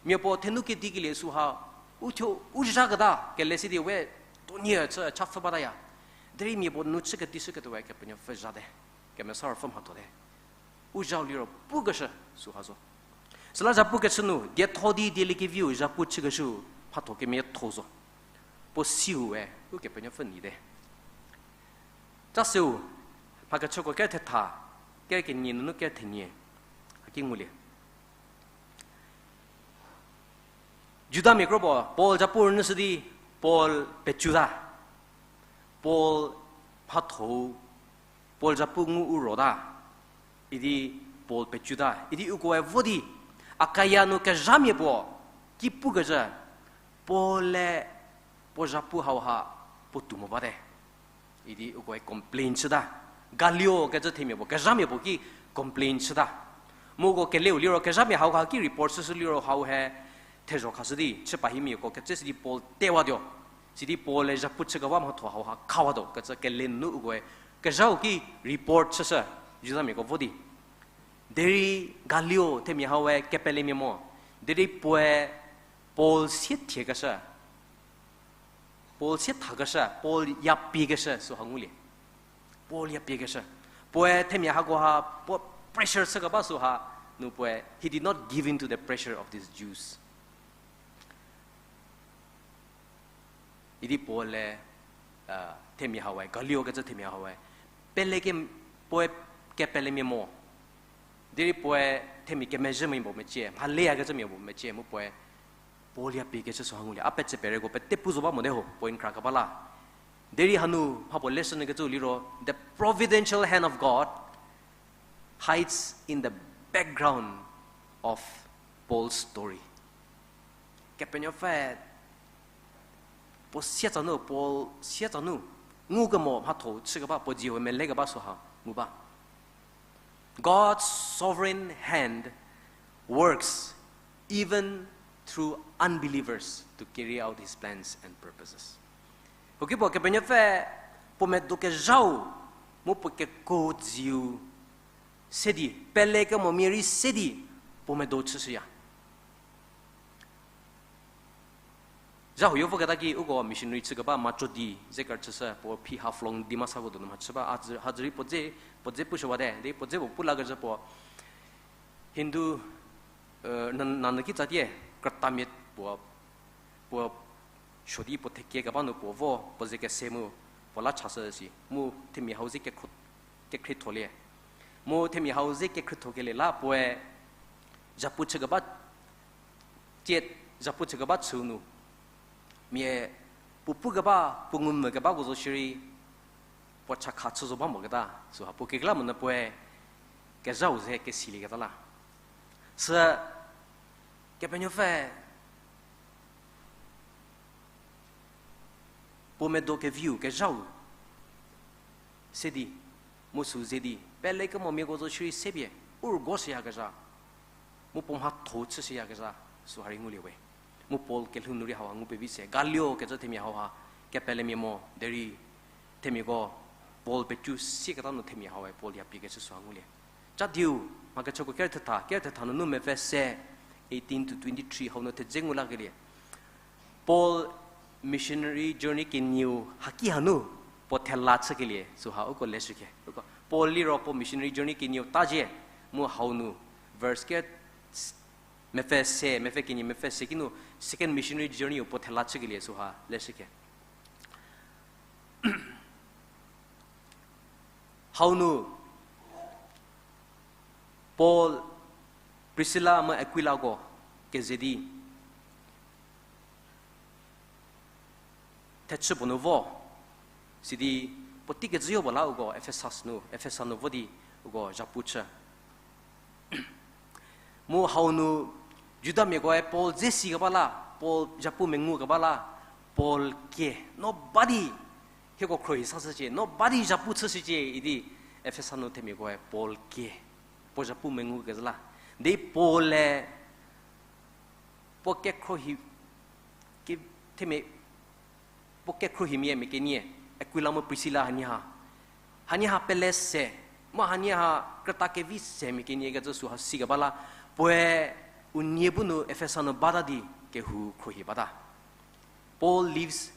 mia puo thenou kedikelie süha, u thuo u zhaketa kele si di we, tuonie chü chapfü bataya. Derei mia puo nou chü kedishüketuo we Kepenuopfü zhate, Kemesa Ruopfü mhathote. U zhau liro pukeshü süha zo. Süla zhapu kechü nu dietho di dieliekeviu zhapu chükeshü mhatho kemiatho zo. Puo siu we Ukepenuopfü nyite. Ca seu, mha kechüko ker thetha, ker kenie nunu ker thenie, haki ngulie. Judamia kropuo Paul zhapu rünyüshü di Paul pecuta. Paul mhatho-u, Paul zhapu ngu u rota, idi Paul pecuta. Idi ukoe vo di Akaya nu kezhamia puo ki pukecü, Paul-e puo zhapu hauha puotou mo bate. Idi ukoe complain chüta. Galio kecü themia puo, kezhamia puo ki complain chüta. Mu uko keleu liro kezhamia hau ha ki report chüshü liro hau he thezho khashü di, chü pahimiako kecü sidi Paul tewatuo. Sidi Paul-e zhapu chükewa mhatho hau ha khawatuo kecü kele nunu ukoe kezhau ki report chüshü, Judamiako vo di. Derei Galio themia haue kepelemia mo. Derei puoe Paul sie thiekeshü. Paul sie thakeshü, Paul yapiekeshü süha ngulie. Paul yapiekeshü. Puoe themia hakoha, puo pressure chükeba süha, nu puoe, he did not give in to the pressure of these Jews. Idi Paul-e, themia haue, Galio kecü themia haue, pele ke, puoe kepelemia mo. Derei puoe themia kemezhü mia puo mecie, mhaleyakecü mia puo mecie, mu puoe Paul yapiekecü süha ngulie. A petse pereko pete pu zo ba mote ho, point kra keba la. Derei hanu mha puo lesson kecü liro, the providential hand of God hides in the background of Paul's story. Kepenuopfü puo sietsanu, Paul sietsanu, ngukemo mhatho chükeba, puo dzie we melekeba süha ngu ba. God's sovereign hand works even through unbelievers to carry out his plans and purposes. Hokipuo Kepenuopfü puo medo kezhau, mu puo keko dziu se di, pelekemomia rei se di, puo medo chüshüya. Zha huoyo voketa ki uko missionary chükeba Machodi ze kerüchüshü puo phi Haflong Dimasako donu mhachü ba, a dzü, ha dzü rei puo dze, puo dze pushüwate, di puo dze puo pu lakezhü puo Hindu, nanyü kitsatie, krütamia puo, puo suo di puo thekie keba nu puo vo, puo ze kese mu, puo la chashü si, mu themia hau ze kekhrietholie. Mu themia hau ze kekhriethokelie la puoe, zhapu chükeba, tie, zhapu chükeba chüu nu. Mia puo pukeba, puo ngumvü kebako zo shierei, puo chakha chü zo ba moketa, süha puo kekreilamonyü puoe, kezhau ze kesilieketa la. Sü, Kepenuopfü, puo medo keviu kezhau se di, mu sü ze di, pelekemomiako zo shierei sepie, u rüguoshüyakezha, mu puo mhatho chüshüyakezha, süha rei ngulie we. Mu Paul kelhou nu rei hauha ngu pevi se, Galio kecü themia hauha, kepelemia mo, derei, themiako, Paul pecu sieketa nu themia haue, Paul yapiekecü süha ngulie. Cha diu, mha kechüko kerü thetha, kerü thetha nunu mepfü se, eighteen to twenty-three hau nu thedze ngu lakelie. Paul missionary journey kenieu haki hanu puo thela chükelie süha uko leshükhe. Uko Paul liro puo missionary journey kenieu ta zhie mu hau nu verse ke mepfü se, mepfü kenie mepfü se kinu second missionary journey-u puo thela chükelie süha leshükhe. Hau nu Paul, Priscilla mu Aquilako keze di thechü puo nu vo, sidi puotei kecüyo puo la uko Efesas nu, Efesa nu vo di uko zhapu chü. Mu hau nu Judamiakoe Paul dze sikeba la, Paul zhapu mengu keba la, Paul kie, no ba di hieko khruohi sashücie, no ba di zhapu chüshücie idi Efesa nu themiakoe Paul kie, puo zhapu mengu kezhü la. Di Paul-e puo kekhruohi, ke, themia, puo kekhruohimia mia kenie, Aquila mu Priscilla hanie ha. Hanie ha pele se, mu hanie ha krüta kevi se mia kenie kecü süha sikeba la, puoe unie bu nu Efesa nu bata di kehou khruohi bata. Paul leaves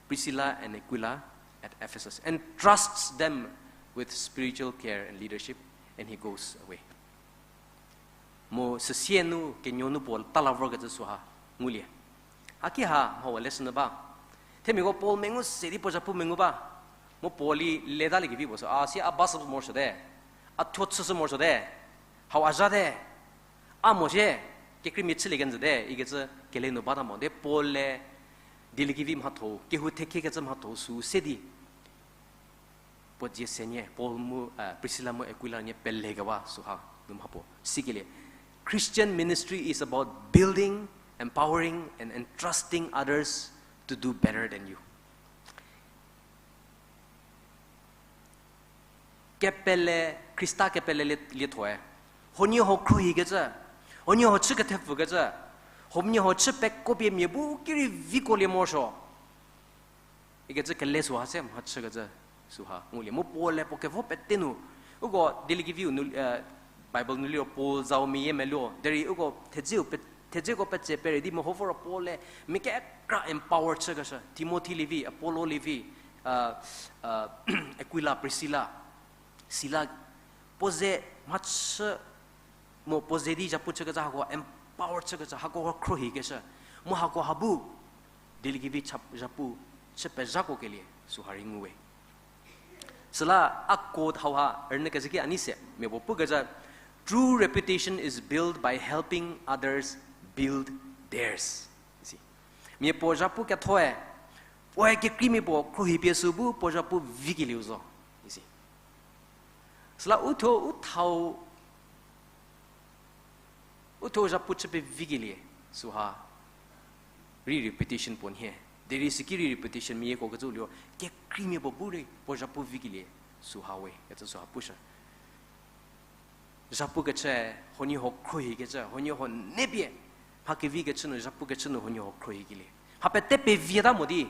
Priscilla and Aquila at Ephesus and trusts them with spiritual care and leadership, and he goes away. Mu süsie nu kenuo nu puo tala vorkecü süha ngulie. Haki ha mha wa lesson ba. Themiako Paul mengu se di puo zhapu mengu ba. Mu Paul-i leta liekevi puo sü, a si a ba sü morosuote. A thuo chüshü morosuote. Hau a zhate. A mo sie, kekreimia chülie kenjüte ikecü kele nu bata mo. De Paul-e dieliekevi mhatho, kehou thekhekecü mhatho sü se di puo dzie se nie, Paul mu, Priscilla mu Aquila nie pelekewa süha nu mha puo sikelie. Christian ministry is about building, empowering, and entrusting others to do better than you. Kepele, Khrista kepele lie, liethoe. Huoniehuo khruohikecü, huoniehuo chü kethepfükecü, huoniehuo chü pekuopie mia bu ki rei viko lie morosuo ikecü kele süha se mha chükecü süha ngulie. Mu Paul-e puo kevo pete nu, uko Dieliekeviu nu, Bible nu liro Paul zau meyie meluo, derei uko thedzeu pe, thedzeko petse pere di meho voro Paul-e mia kekra empower chükeshü, Timothy lievi, Apollo lievi, Aquila, Priscilla, Sila, puo ze mhachü, mu puo ze di zhapu chükecü hako empower chükecü, hako khruohikeshü, mu hako ha bu Dieliekevi cha, zhapu chü pezhakuo kelie süha rei nguwe. Süla a quote hauha rünyü kezhü ki a nei se, mia puo pukecü, True reputation is built by helping others build theirs, isi. Mia puo zhapu kethoe, puoe kekreimia puo khruohipie sü bu puo zhapu vikelieu zo, isi. Süla uthuo u thau, uthuo zhapu chü pevikelie süha rei reputation puo nhie. Derei süki rei reputation mia yieko kecü liro, kekreimia puo bu rei puo zhapu vikelie süha we kecü süha pushü. Zhapukecü, huoniehuo khruohikecü, huoniehuo nepie mha kevi kechü nu, zhapukecü nu huoniehuo khruohikelie, mha pete pevieta mo di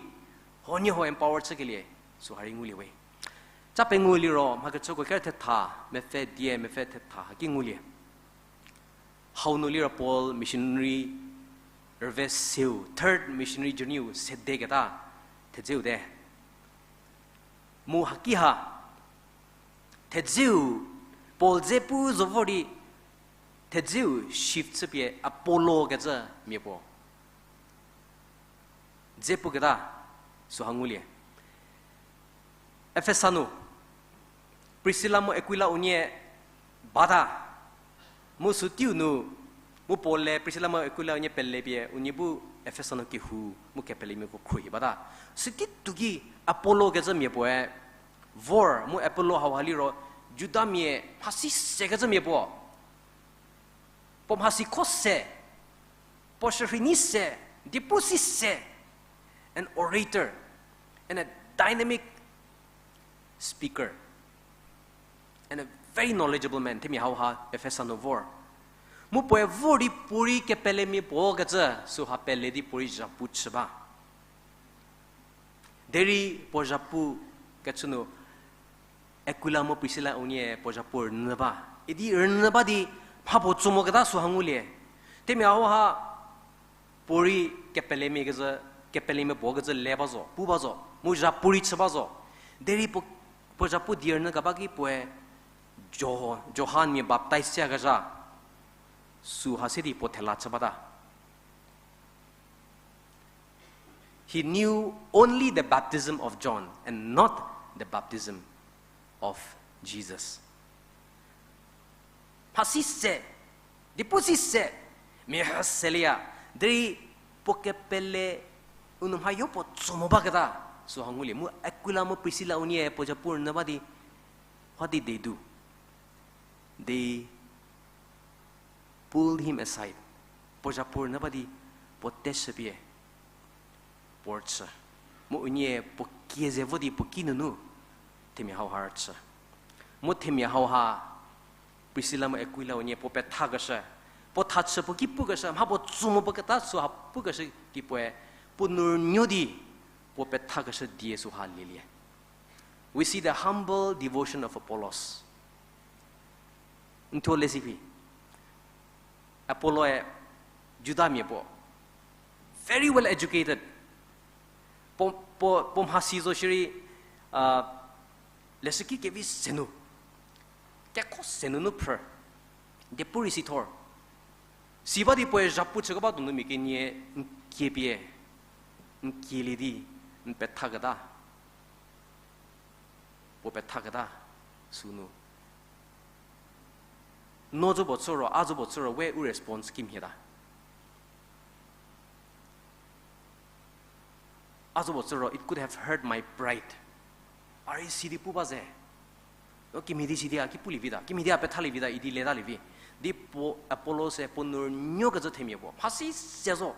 huoniehuo empower chükelie süha rei ngulie we. Cha pengou liro mha kechüko ker thetha, mepfü die, mepfü thetha haki ngulie. Hau nu liro Paul missionary rüve seu, third missionary journey-u sedeketa thedzeu te. Mu haki ha, thedzeu, Paul dze pu zo vor di, thedzeu shift chüpie Apollo kecü mia puo dze puketa süha ngulie. Efesa nu, Priscilla mu Aquila unie bata. Mu süteiu nu, mu Paul-e Priscilla mu Aquila unie pelepie unie bu Efesa nu kehou mu kepelemiako khruohi bata. Süki tuki Apollo kecü mia puoe vor, mu Apollo hauha liro Judamia mhasi sekecü mia puo. Puo mhasi kho se, puo shürhei nyi se, diepu si se, an orator, and a dynamic speaker, and a very knowledgeable man, themia hauha Efesa nu vor. Mu puoe vor di puorei kepelemia puo kecü süha pele di puorei zhapu chü ba. Derei puo zhapu kechü nu Aquila mu Priscilla unie puo zhapu rünyü ba. Idi rünyü ba di mha puo tso moketa süha ngulie. Themia hauha puorei kepelemia kecü, kepelemia puo kecü le ba zo, pu ba zo, mu zhapu rei chü ba zo. Derei puo, puo zhapu die rünyü keba ki puoe Jo-, Johan mia baptize siyakezha süha se di puo thela chü bata. He knew only the baptism of John and not the baptism of Jesus. Mhasi se, diepu si se, mia ha selie ya, derei puo kepele u nu mhayo puo tso mo baketa süha ngulie. Mu Aquila mu Priscilla unie puo zhapu rünyü ba di, what did they do? They pulled him aside. Puo zhapu rünyü ba di puo teshüpie puo rüchü. Mu unie puo kie ze vo di puo ki nunu themia hauha rüchü. Mu themia hauha Priscilla mu Aquila unie puo pethakeshü, puo thachü puo ki pukeshü, mha puo tso mo puo keta süha pukeshü ki puoe puo nu rünuo di puo pethakeshü die süha lielie. We see the humble devotion of Apollos. N thuo lesi phi. Apollo-e Judamia puo, very well educated. Puo, puo, puo mhasi zo shierei, leshüki kevi senu, kekho senunu phrü, diepu rei si thor. Si ba di puoe zhapu chükeba donu mia kenie n kiepie, n kielie di, n pethaketa. Puo pethaketa sünu, no zo puo chü ro, a zo puo chü ro, we u response kimhieta. A zo puo chü ro, it could have hurt my pride. A rei si di pu ba ze, o kimhie di si di a ki pulie vita, kimhie di a pethalie vita idi letalie vi. Di puo Apollos-e puo nu rünuokecü themia puo mhasi se zo.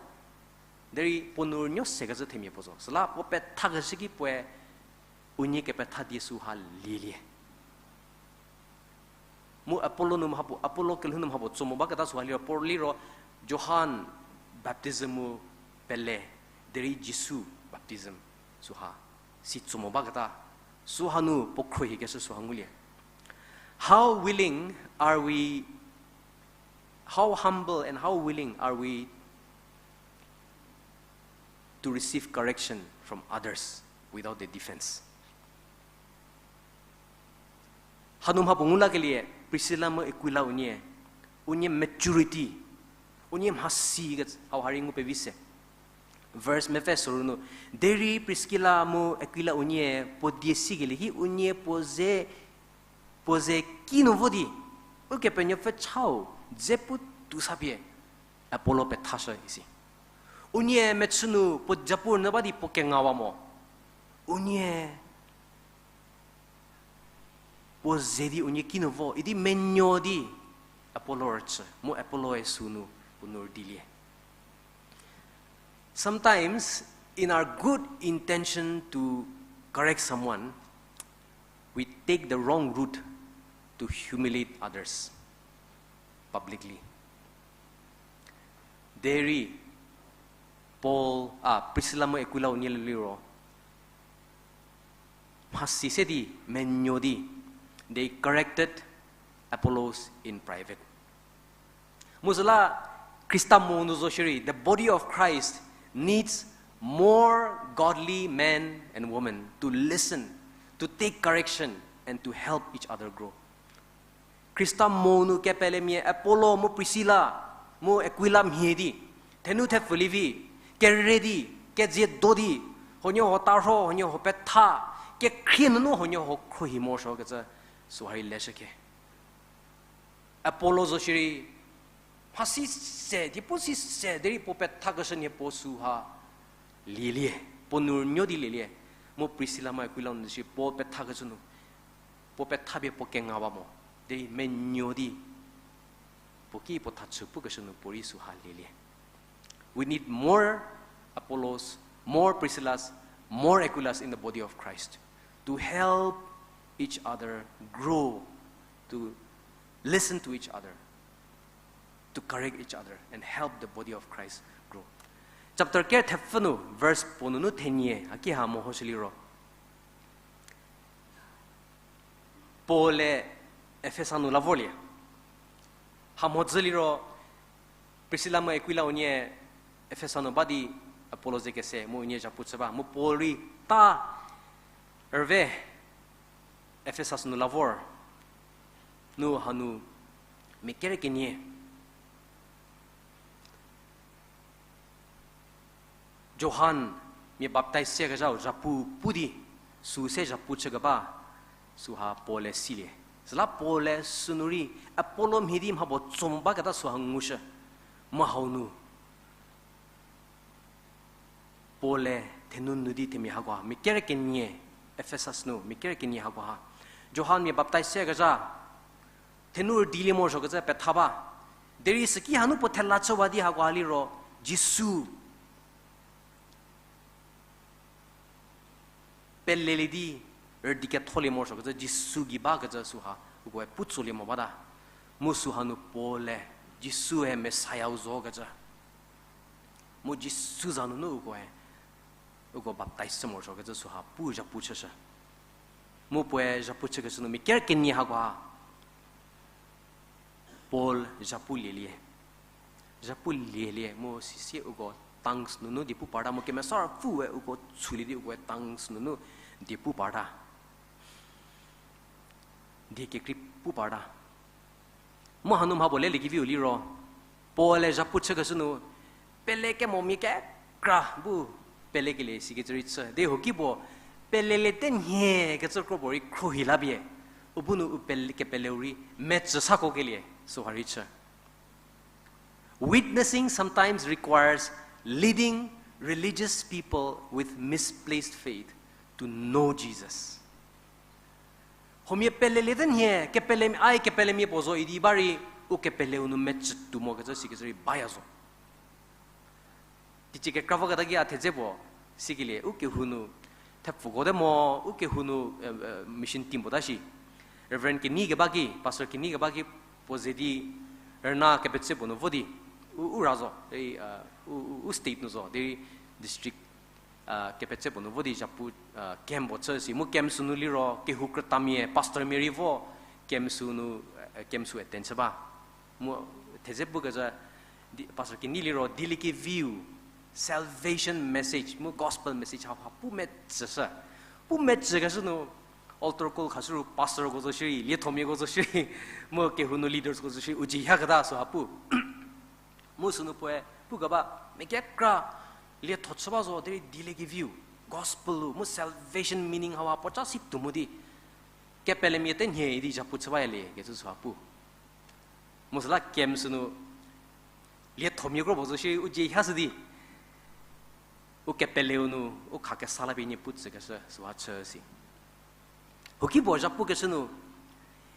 Derei puo nu rünuo sekecü themia puo zo. Süla puo pethakeshü ki puoe unie kepetha die süha lielie. Mu Apollo nu mhapuo, Apollo kelhou nu mhapuo tso mo baketa süha liro, Paul liro Johan baptism mu pele, derei Jisu baptism süha si tso mo baketa, süha nu puo khruohikeshü süha ngulie. How willing are we, how humble and how willing are we to receive correction from others without a defense? Hanu mhapuo ngu lakelie, Priscilla mu Aquila unie, unie maturity, unie mhasi ke hau ha rei ngu pevi se. Verse mepfü soru nu, derei Priscilla mu Aquila unie puo die sikelie ki unie puo ze, puo ze kinu vo di, Ukepenuopfü chau dze pu tuo sa pie Apollo pethashü isi. Unie mechü nu puo japu rünyü ba di puo kengawa mo. Unie puo ze di unie kinu vo idi menuo di Apollo rüchü, mu Apollo-e sünu puo nu rüdilie. Sometimes, in our good intention to correct someone, we take the wrong route to humiliate others publicly. Derei Paul, a, Priscilla mu Aquila unie liro, mhasi se di, menuo di, they corrected Apollos in private. Mu süla Khrista mo nu zo shierei, the body of Christ needs more godly men and women to listen, to take correction, and to help each other grow. Khrista mo nu kepelemia Apollo mu Priscilla mu Aquila mhie di, thenu thepfü lievi, kere di, kezie do di, huoniehuo tarho, huoniehuo petha, kekhrie nunu huoniehuo khruohi morosuokecü, süha rei leshükhe. Apollo zo shierei, mhasi se, diepu si se, derei puo pethakeshü nhie puo süha lielie, puo nu rünuo di lielie, mu Priscilla mu Aquila nu shi puo pethakeshü nu, puo petha pie puo kenga ba mo, derei menuo di, puo ki puo thachü pukeshü nu puorei süha lielie. We need more Apollos, more Priscillas, more Aquilas in the body of Christ to help each other grow, to listen to each other, to correct each other, and help the body of Christ grow. Chapter ker thepfü nu, verse puo nunu thenie, haki ha mehoshü liro, Paul-e Efesa nu la vorlie. Ha mhodzü liro, Priscilla mu Aquila unie Efesa nu ba di Apollo ze kese mu unie zhapu chü ba. Mu Paul rei ta rüve Efesa nu la vor. Nu hanu mia kere kenie Johan mia baptaiz sekezhau zhapu pu di, sü se zhapu chükeba, süha Paul-e silie. Süla Paul-e sünu rei, Apollo mhie di mha puo tso mo baketa süha ngushü. Mu hau nu Paul-e thenu nu di themia hakoha, mia kere kenie, Efesa nu, mia kere kenie hakoha, Johan mia baptaiz sekezha, thenu rüdilie morosuokecü petha ba. Derei süki hanu puo thela chüwa di hakoha liro, Jisu pelelie di rüdi ketholie morosuokecü, Jisu gei bakecü süha, ukoe pu tsolie mo bata. Mu süha nu Paul-e, Jisu-e Messiah-u zokecü. Mu Jisu za nunu ukoe, uko baptaiz chü morosuokecü süha pu zhapu chüshü. Mu puoe zhapu chükeshü nu mia kere kenie hakoha, Paul zhapu lielie. Zhapu lielie mu sisie uko tongues nunu die pu parta mu Kemesa Ruopfüe uko tsülie di ukoe tongues nunu die pu parta. Die kekrei pu parta. Mu hanu mha puo leliekeviu liro, Paul-e zhapu chükeshü nu, pele kemo mia kekra bu pelekelie sikecü rei chü. Derei huoki puo, peleliete nhie kecü kro puo rei khruohi la pie, u bu nu u pele, kepeleu rei mecü sakokelie süha rei chü. Witnessing sometimes requires leading religious people with misplaced faith to know Jesus. Huomia peleliete nhie, kepele, ai kepelemia puo zo idi ba rei, u kepeleu nu mecütuo mokecü sikecü rei baya zo. Teicie kekra voketa ki a thedze puo, sikelie, u kehou nu, thepfuko te mo, u kehou nu, eh, eh, mission team puo ta shi. Reverend kenei keba ki, pastor kenei keba ki, puo ze di rüna kepetse puo nu vo di, u, u ra zo, derei, u, u, u state nu zo, derei district kepetse puo nu vo di zhapu camp puo chü si. Mu camp sü nu liro kehou krütamia, pastormia rei vo camp sü nu, camp sü attend chü ba. Mu thedze pukezhü, pastor kenei liro dieliekeviu, salvation message mu gospel message hauha pu metsüshü. Pu metsükeshü nu altar call khashü ru pastorko zo shierei, liethomiako zo shierei, mu kehou nu leadersko zo shierei, u dzie hieketa süha pu. Mu sünu puoe pukeba, mia kekra lietho chü ba zo, derei dieliekeviu, gospel-u mu salvation meaning hauha puoca si tuo mo di, kepelemia tenhie idi zhapu chü bayalie kecü süha pu. Mu süla camp sünu liethomiakro puo zo shierei u dzie hashü di, u kepeleu nu u kha kesa la pie nie pu tsükeshü süha chü si. Huoki puo zhapukeshü nu,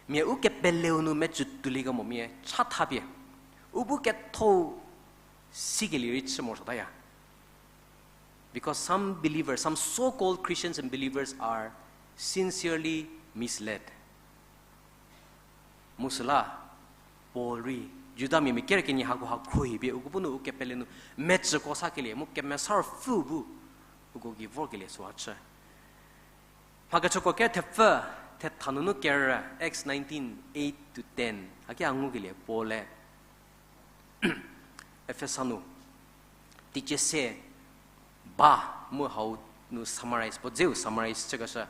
mia u kepeleu nu mecü tuolie kemomia chatha pie, u bu ketho sikelie rei chü morosuotaya. Because some believers, some so-called Christians and believers are sincerely misled. Mu süla, Paul rei, Judamia mia ker kenie hako ha khruohi pie uko bu nu u kepele nu mecüko sakelie mu Kemesa Ruopfü bu uko gei vorkelie süha chü. Mhakechüko ker thepfü, thetha nunu ker, Acts nineteen, eight to ten haki a ngukelie Paul-e Efesa nu teicie se ba mu hau nu summarize, puo dzeu summarize chükeshü,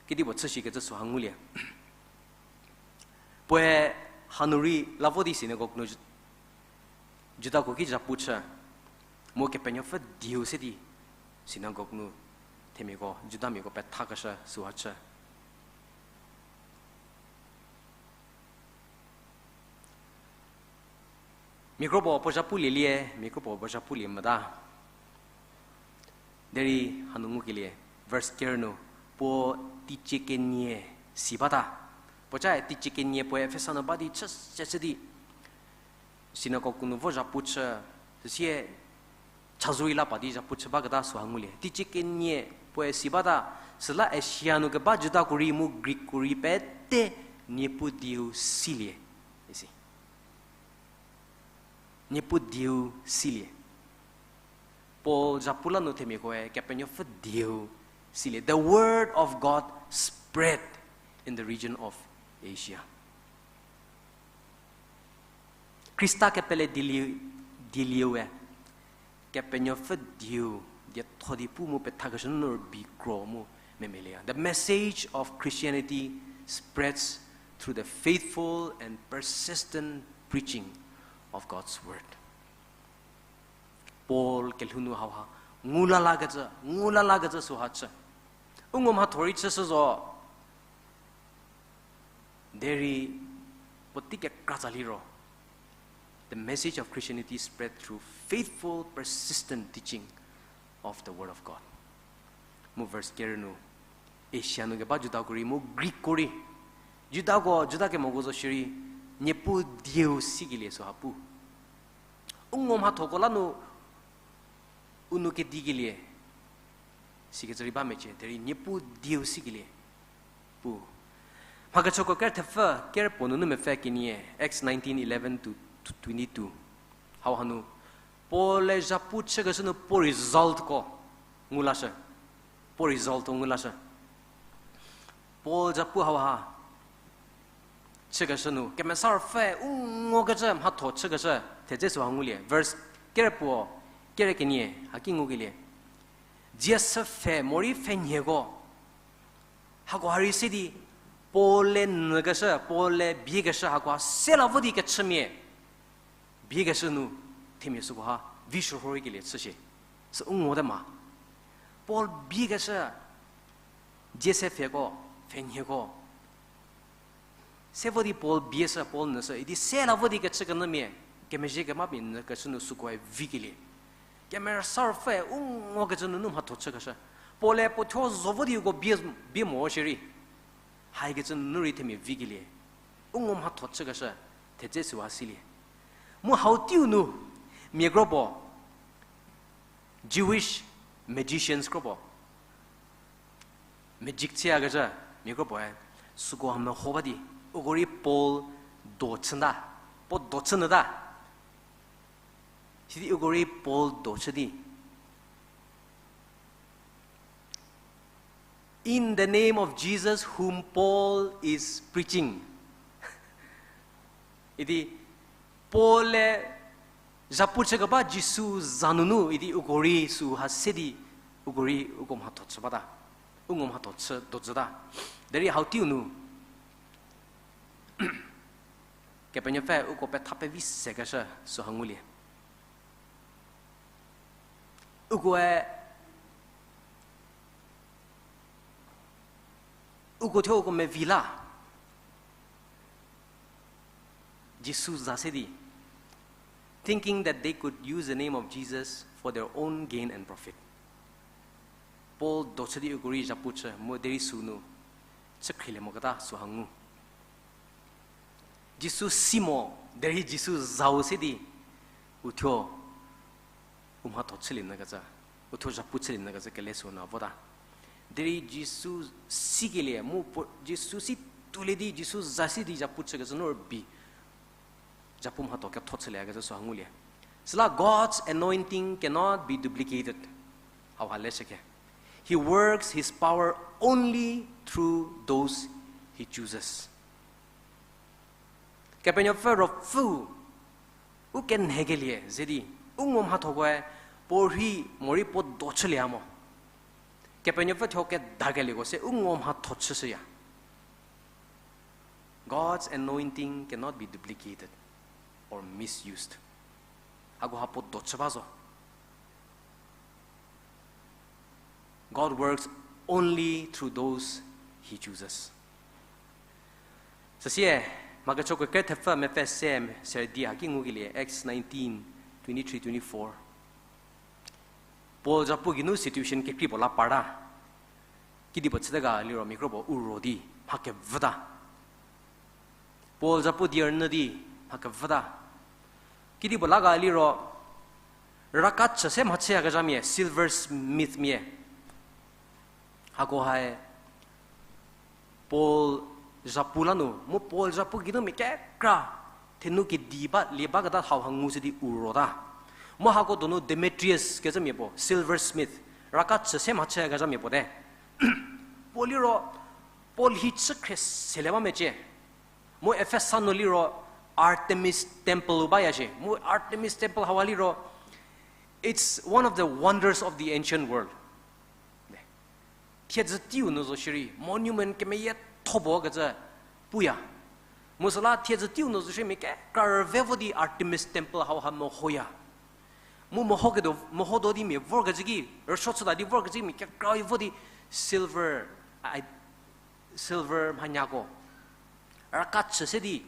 kedipuo chü shikecü süha ngulie. Puoe hanu rei la vo di synagogue nu Judako ki zhapu chü, mu Kepenuopfü dieu se di synagogue nu themiako, Judamiako pethakeshü süha chü. Mia kropuo puo zhapulielie, mia kropuo puo zhapulie mota. Derei hanu ngukelie, verse ker nu, puo teicie kenie si bata. Puocae teicie kenie puoe Efesa nu ba di chü se chü di synagogue nu vo zhapu chü, süsie chazou rei la pa di zhapu chü baketa süha ngulie. Teicie kenie puoe si bata, süla Asia nu keba Judako rei mu Greekko rei pete Niepuu dieu silie, isi. Niepuu dieu silie. Paul zhapu la nu themiakoe Kepenuopfü dieu silie. The word of God spread in the region of Asia. Khrista kepele dielieu, dielieu-e Kepenuopfü dieu dietho di pu mu pethakeshü nu rübei kro mu memelieya. The message of Christianity spreads through the faithful and persistent preaching of God's word. Paul kelhou nu hauha ngu lalakecü, ngu lalakecü süha chü. U ngu mhatho rei chüshü zo. Derei puotei kekra tsa liro, the message of Christianity spread through faithful, persistent teaching of the Word of God. Mu verse ker nu, Asia nu keba Judako rei mu Greekko rei, Judako, Juda kemoko zo shierei, Niepuu dieu sikelie süha pu. U ngu mhathoko la nu u nou kedikelie sikecü rei ba mecie, derei Niepuu dieu sikelie pu. Mhakechüko ker thepfü, ker puo nunu mepfü kenie, Acts nineteen eleven to twenty-two. Hau hanu, Paul-e zhapu chükeshü nu puo resultko ngu lashü. Puo resultko ngu lashü. Paul zhapu hauha chükeshü nu, Kemesa Ruopfü u ngukecü mhatho chükeshü, thedze süha ngulie. Verse ker puo, ker kenie, haki ngukelie. Dzie sü pfhe morei pfhenhieko. Hako ha rei se di, Paul-e nyükeshü, Paul-e biekeshü hakoha se la vo di kechümia biekeshü nu, themia sükoha vi shürhorei kelie chüshie. Sü u nguote ma. Paul biekeshü, dzie sü pfheko, pfhenhieko. Se vo di Paul bieshü, Paul nyüshü, idi se la vo di kechükenyümia, kemezhie kemamia nyükeshü nu sükoe vikelie. Kemesa Ruopfü u ngukecü nunu mhatho chükeshü. Paul-e puo thuo zo vo di uko bie, bie mo shierei. Haikecü nunu rei themia vikelie. U ngu mhatho chükeshü, thedze süha silie. Mu hau teiu nu, mia kropuo, Jewish magicians kropuo, magic chüyakecü, mia kropuoe, Süko ha meho ba di, uko rei Paul do chüta, Paul do chünyüta. Sidi uko rei Paul do chü di, In the name of Jesus whom Paul is preaching. Idi Paul-e zhapu chükeba Jisu za nunu idi uko rei süha se di, uko rei uko mhatho chü bata. U ngo mhatho chü dojüta. Derei hau teiu nu Kepenuopfü uko petha pevi sekeshü süha ngulie. Ukoe, uko thuo uko mevi la Jisu za se di, thinking that they could use the name of Jesus for their own gain and profit. Paul do chü di uko rei zhapu chü mu derei sünu chü khrilie moketa süha ngu. Jisu si mo, derei Jisu zau se di, uthuo u mhatho chülie nyükecü, uthuo zhapu chülie nyükecü kele sünu vota. Derei Jisu sikelie mu puo, Jisu si toulie di Jisu za se di zhapu chükecü nu rübei zhapu mhatho ketho chüliekecü süha ngulie. Süla God's anointing cannot be duplicated. Hauha leshüke. He works his power only through those he chooses. Kepenuopfü Ruopfü u kenhekelie ze di, u ngo mhathokoe puo rhei morei puo do chülie mo. Kepenuopfü thuo kedakelieko se u ngo mhatho chüshüya. God's anointing cannot be duplicated or misused. Hakoha puo do chü ba zo. God works only through those he chooses. Süsie, mha kechoko kre thepfü mepfü se, se di haki ngukelie, Acts nineteen, twenty-three, twenty-four. Paul zhapu geinu situation kekrei puo la parta. Kedipuo chüte ga liro mia kropuo u ro di mha kevüta. Paul zhapu die rünyü di mha kevüta. Kedipuo la ga liro raka chü se mhachüyakezhamia, silversmithmia, hakohae Paul zhapu la nu, mu Paul zhapu geinu mia kekra thenu kedi ba lie baketa hauha ngushü di u rota. Mu hako donu Demetrius kecümia puo, silversmith, raka chü se mhachüyakezhamia puo te. Puo liro, Paul hi chü khrie selie ba mecie. Mu Efesa nu liro Artemis Temple u baya shie. Mu Artemis Temple hauha liro, it's one of the wonders of the ancient world. Thiedzü teiu nu zo shierei, monument kemeyietho puo kecü puya. Mu süla thiedzü teiu nu zo shierei mia kekra rüve vo di Artemis Temple hauha mehoya. Mu mehoketuo, meho do di mia vorkecü ki, rüsuo chüta di vorkecü ki mia kekra vo di silver, silver mhanyako raka chü se di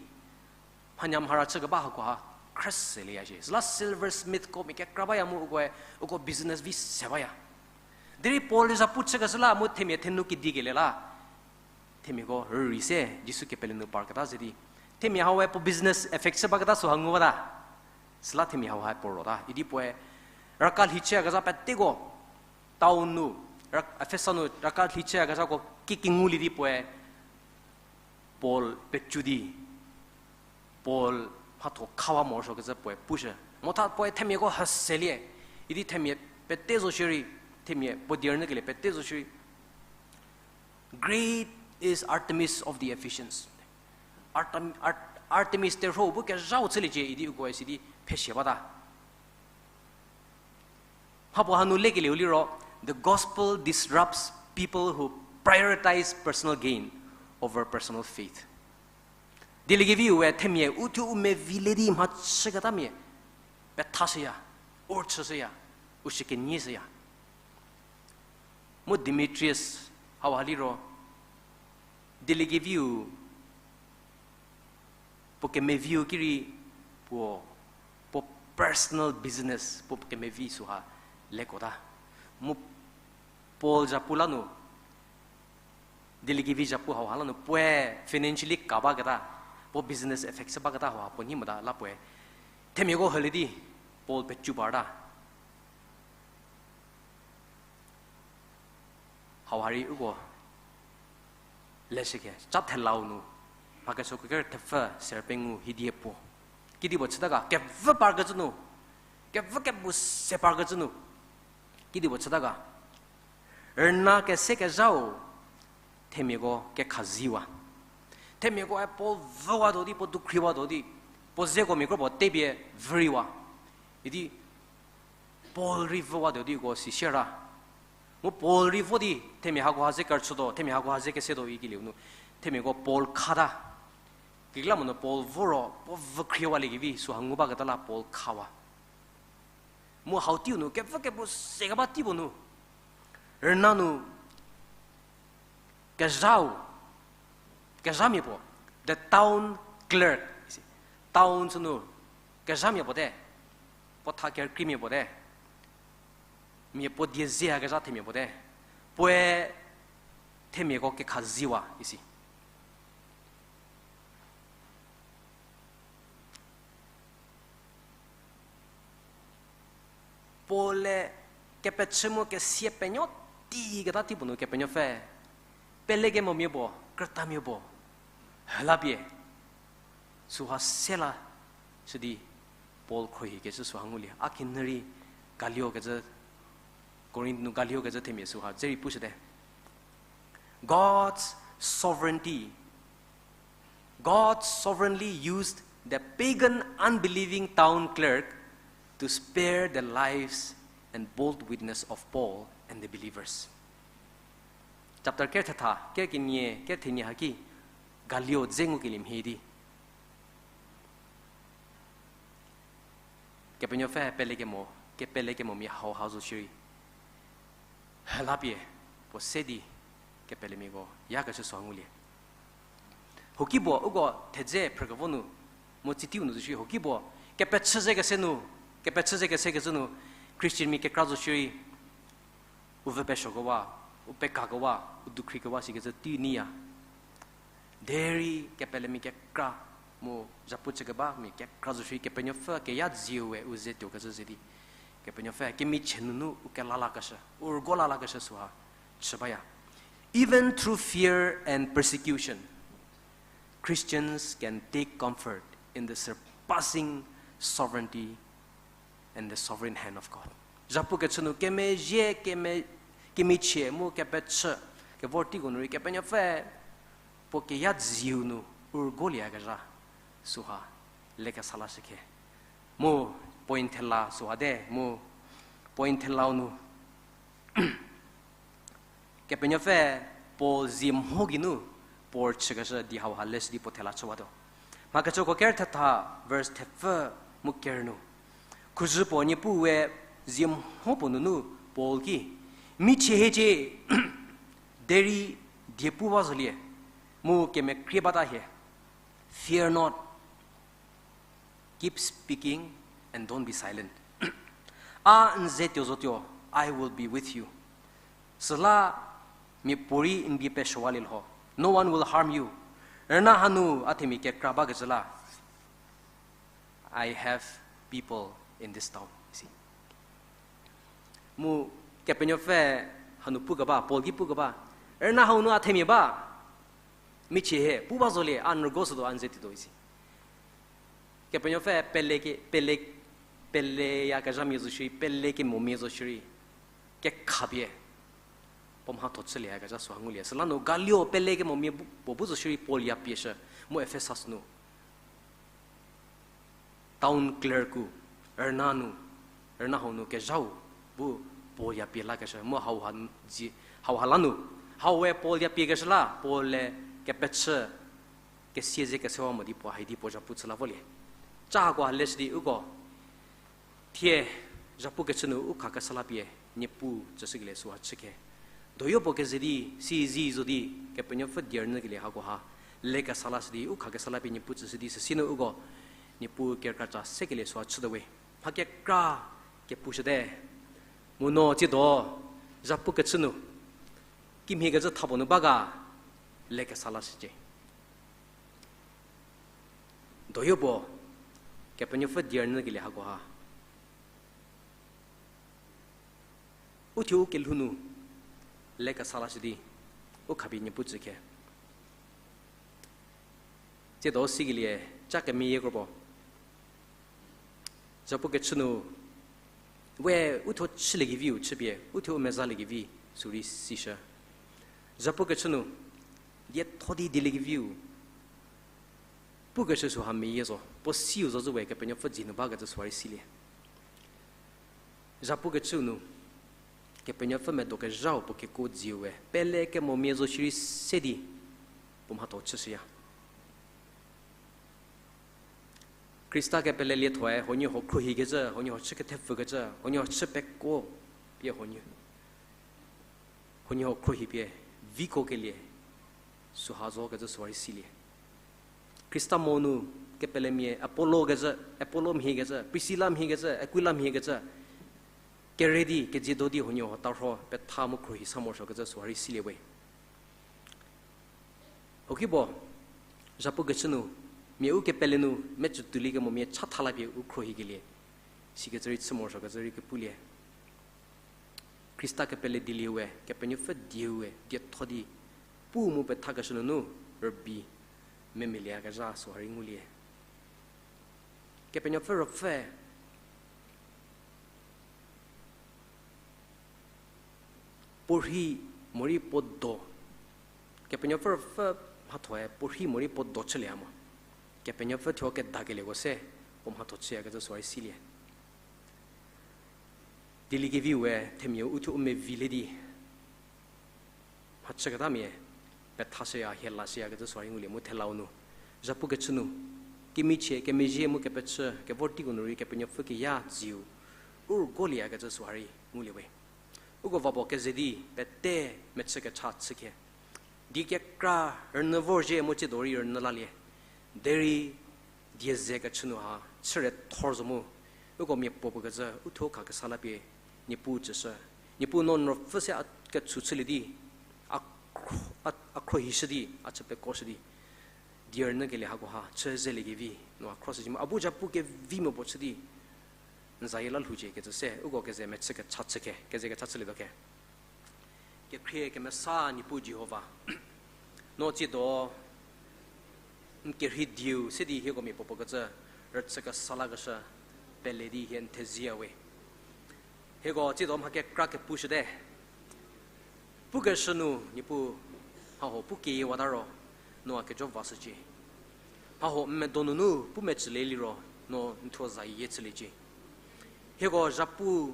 mhanya mhara chükeba hakoha khrüselieya shie. Süla silversmithko mia kekra baya mu ukoe, uko business vi se baya. Derei Paul zhapu chükeshü la mu themia thenu kedikelie la themiako rürei se Jisu kepele nu parketa ze di, themia hau we puo business affect chü baketa süha ngu bata. Süla themia hauha puo rota idi puoe raka lhi chüyakezha peteko, town nu, ra-, Efesa nu raka lhi chüyakezhako ki kingulie di puoe Paul pecu di, Paul mhatho khawa morosuokecü puoe pushü. Motha puoe themiako haselie idi themia pete zo shierei, themia puo die rünyükelie pete zo shierei, Great is Artemis of the Ephesians. Artem-, Art-, Artemis terhuo bu kezhau chüliecie idi ukoe sidi phesie bata. Mhapuo hanu lekelieu liro, the gospel disrupts people who prioritize personal gain over personal faith. Dieliekeviu we themia uthuo u mevi le di mhachüketamia pethashüya, u chüshüya, u shükenyishüya. Mu Demetrius hauha liro, dieliekeviu puo kemeviu ki rei puo, puo personal business puo kemevi süha lekota. Mu Paul zhapu la nu, dieliekevi zhapu hauha la nu puoe financially ka baketa, puo business affect chü baketa hauha puo nyi mota la puoe themiako hülie di Paul pecu parta. Hauha rei uko Leshüke, cha thelau nu, mha kesuoko ker thepfü ser pengou hiedie puo. Kedipuo chüta ga, kevü parkecü nu, kevü kepu se parkecü nu. Kedipuo chüta ga, rüna kesekezhau, themiako kekhaziwa. Themiakoe Paul vüwatuo di, puo dukhriwatuo di, puo zeko mia kro puo tepie vüriwa. Idi Paul rei vüwatuo di uko sisiera. Mu Paul rei vo di, themia hakoha ze kerüchütuo, themia hakoha ze kesetuo ikelieu nu, themiako Paul khata. Kekreilamonyü Paul voro, puo vükhriwaliekevi süha ngu baketa la Paul khawa. Mu hau teiu nu, kevü kepu sekeba teipuo nu, rüna nu, kezhau, kezhamia puo, the town clerk, isi. Town sünu, kezhamia puo te, puo tha kerükriemia puo te, mia puo die zeyakezha themia puo te, puoe themiako kekhaziwa, isi. Paul-e kepechü mu kesia penuo ti keta teipuo nu Kepenuopfü, pelekemomia puo, krütamia puo, hülapie, süha sela, shidi Paul khruohikecü süha ngulie. A khinhie rei Galio kecü, Korinth nu Galio kecü themia süha dze rei pushüte. God's sovereignty. God sovereignly used the pagan, unbelieving town clerk to spare the lives and bold witness of Paul and the believers. Chapter ker thetha, ker kenie, ker thenie haki, Galio dze ngukelie mhie di. Kepenuopfü pelekemo, kepelekemomia hauha zo shierei, hülapie, puo se di, kepelemiako yakecü süha ngulie. Huokipuo, uko thedze phrükevo nu, mu tsiteiu nu zo shierei, huokipuo, kepechü ze kese nu, kepechü ze kesekecü nu, Christian mia kekra zo shierei, u vü pesuokewa, u pekakewa, u dukhriwa sikecü tei nyiya. Derei kepelemia kekra, mu zhapu chükeba mia kekra zo shierei Kepenuopfü keyadziu we u ze tuokecü ze di. Kepenuopfü kemichie nunu u kela lakeshü, u rügo la lakeshü süha chü baya. Even through fear and persecution, Christians can take comfort in the surpassing sovereignty and the sovereign hand of God. Zhapukechü nu kemezhie, keme-, kemichie mu kepechü kevor teiko nu rei Kepenuopfü puo keyadziu nu u rügolieyakezha süha lekesa lashükhe. Mu point thela süha de, mu point thelau nu Kepenuopfü Paul zie mho geinu puo chükeshü di hauha leshü di puo thela chüwatuo. Mhakechüko ker thetha verse thepfü mu ker nu, khuzhü puo niepu we zie mho puo nunu Paul ki, michie hiecie, derei diepu ba zolie, mu kemekrie bata hie. Fear not. Keep speaking and don't be silent. A n ze tuo zotuo, I will be with you. Süla miapuorei n bie pesuowalielho. No one will harm you. Rüna hanu a themia kekra bakecü la, I have people in this town, isi. Mu Kepenuopfü hanu pukeba, Paul ki pukeba, rüna hau nu a themia ba, michie hie, pu ba zolie, a n rügo sütuo, a n ze tuotuo isi. Kepenuopfü pele ke, pele, peleyakezhamia zo shierei, pelekemomia zo shierei, kekhapie puo mhatho chülieyakezha süha ngulie. Süla nu Galio pelekemomia bu, puo bu zo shierei Paul yapieshü, mu Efesus nu town clerk-u, rüna nu, rüna hau nu kezhau bu Paul yapie lakeshü mu hauha n-, zi, hauha la nu, hau we Paul yapiekeshü la, Paul-e kepechü, kesia ze kesewa mo di puo hai di puo zhapu chü la volie. Cha hako ha leshü di uko thie zhapukechü nu u khakesa la pie Niepuu tsüshükelie süha chükhe. Doyo puo keze di, si zi zo di, Kepenuopfü die rünyükelie hakoha lekesa lashü di u khakesa la pie Niepuu tsüshü di süsie nu uko Niepuu kerükra ca sekelie süha chütuowe. Mha kekra kepushüte. Mu no tsiedo zhapukechü nu kimhie kecü thapuo nu ba ga lekesa lashücie. Doyo puo Kepenuopfü die rünyükelie hakoha uthuo u kelhou nu lekesa lashü di u khapie Niepuu tsükhe. Tsiedo sikelie, ca kemeyie kropuo. Zhapu kechü nu, we uthuo chüliekeviu chüpie, uthuo u mezaliekevi sürei sishü. Zhapu kechü nu, dietho di dieliekeviu pukeshü süha meyie zo, puo siu zozü we Kepenuopfü dzie nu bakecü süha rei silie. Zhapu kechü nu, Kepenuopfü medo kezhau puo kekuo dziu we, pele kemomia zo shierei se di, puo mhatho chüshüya. Khrista kepele liethoe, huoniehuo khruohikecü, huoniehuo chü kethepfükecü, huoniehuo chü pekuo pie huonie, huoniehuo khruohipie, viko kelie, süha zokecü süha rei silie. Khrista mo nu kepelemia Apollo kecü, Apollo mhiekecü, Priscilla mhiekecü, Aquila mhiekecü, kere di, kedziedo di huoniehuo tarho petha mu khruohi sa morosuokecü süha rei silie we. Huokipuo, zhapu kechü nu, mia u kepele nu, mecü tuolie kemomia chatha la pie u khruohikelie, sikecü rei chü morosuokecü rei kepulie. Khrista kepele dielieu we, Kepenuopfü dieu we, dietho di, pu mu pethakeshü nunu, rübei, memeliakezha süha rei ngulie. Kepenuopfü ruopfü, puorhi morei puo do. Kepenuopfü ruopfü mhathoe puorhi morei puo do chülie mo. Kepenuopfü thuo kedakelieko se, puo mhatho chüyakecü süha rei silie. Dieliekeviu we themia uthuo u mevi le di, mhachüketamia, pethashüya, hie lashüyakecü süha rei ngulie mu thelau nu. Zhapu kechü nu, kemichie, kemezhie mu kepechü, kevor teiko nu rei Kepenuopfü keya dziu, u rügolieyakecü süha rei ngulie we. Uko va puo keze di, pete mechü kecha chükhe. Die kekra rünyü vorzhie mu tsiedo rei rünyü lalie. Derei die ze kechü nu ha, chüre thor zo mu. Uko mia puo puo kecü, uthuo khakesa la pie, Niepuu tsüshü. Niepuu no n ruopfü se a kechu chülie di, a khro-, a, a khruohishü di, a chü pekoshü di. Die rünyükelie hakoha, chü zeliekevi, no a khroshücie mu. A bu zhapu kevi mo puo chü di, n zayie la lhoucie kecü se, uko keze mechü kecha chükhe, keze kecha chülietuo khe. Kekhrie kemesa Niepuu Jihova. No tsiedo, n kerhei dieu se di hieko mia puo puo kecü, rüchü kesa lakeshü, pele di hie n thezieya we. Hieko tsiedo mha kekra kepushüte. Pukeshü nu Niepuu, mhahuo pu keyiewata ro, no a kejo vashücie. Mhahuo n medo nunu pu mecülie liro, no n thuo zayie chüliecie. Hieko zhapu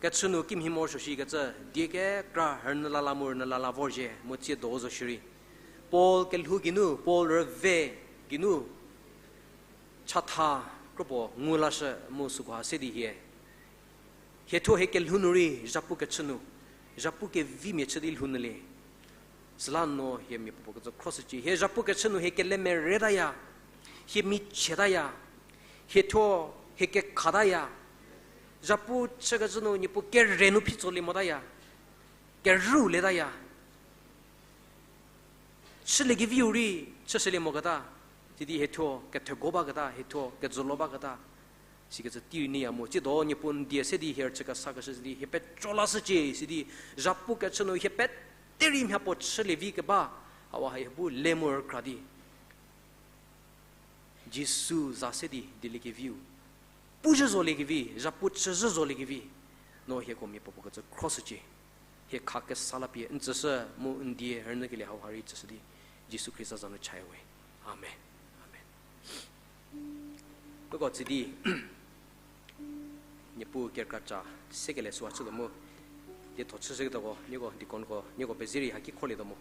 kechü nu kimhie morosuo shikecü, die kekra rünyü lala mu rünyü lala vorzhie mu tsiedo zo shierei. Paul kelhou geinu, Paul rüve geinu, chatha kropuo ngu lashü mu sükoha se di hie. Hie thuo hie kelhou nu rei, zhapu kechü nu, zhapu kevimia chü di lhounyülie. Süla no hie mia puo puo kecü khroshücie. Hie zhapu kechü nu hie kelemeretaya, hie michietaya, hie thuo hie kekhataya. Zhapu chükecü nu Niepuu kere nu phitsolie motaya, kerülietaya. Chüliekeviu rei chüshülie moketa, sidi hie thuo kethego baketa, hie thuo kejülo baketa, sikecü tei rei neiya mu. Tsiedo Niepuu n die se di hie rüchü kesakeshü sidi hie peco lashücie, sidi zhapu kechü nu hie pete rei mhapuo chülie vi keba, hauha hie bu le mu rükra di Jisu za se di dieliekeviu, pu zhü zoliekevi, zhapu chü zhü zoliekevi, no hieko mia puo puo kecü khroshücie. Hie khakesa la pie n tsüshü mu n die rünyükelie hauha rei tsüshü di, Jisu Khrista za nu chaya we. Amen. Amen. Uko tsü di, Niepuu kerükraca sekele süha chütuo mu, dietho chüshüketuoko, nieko deaconko, nieko pezie rei haki kholietuo mu.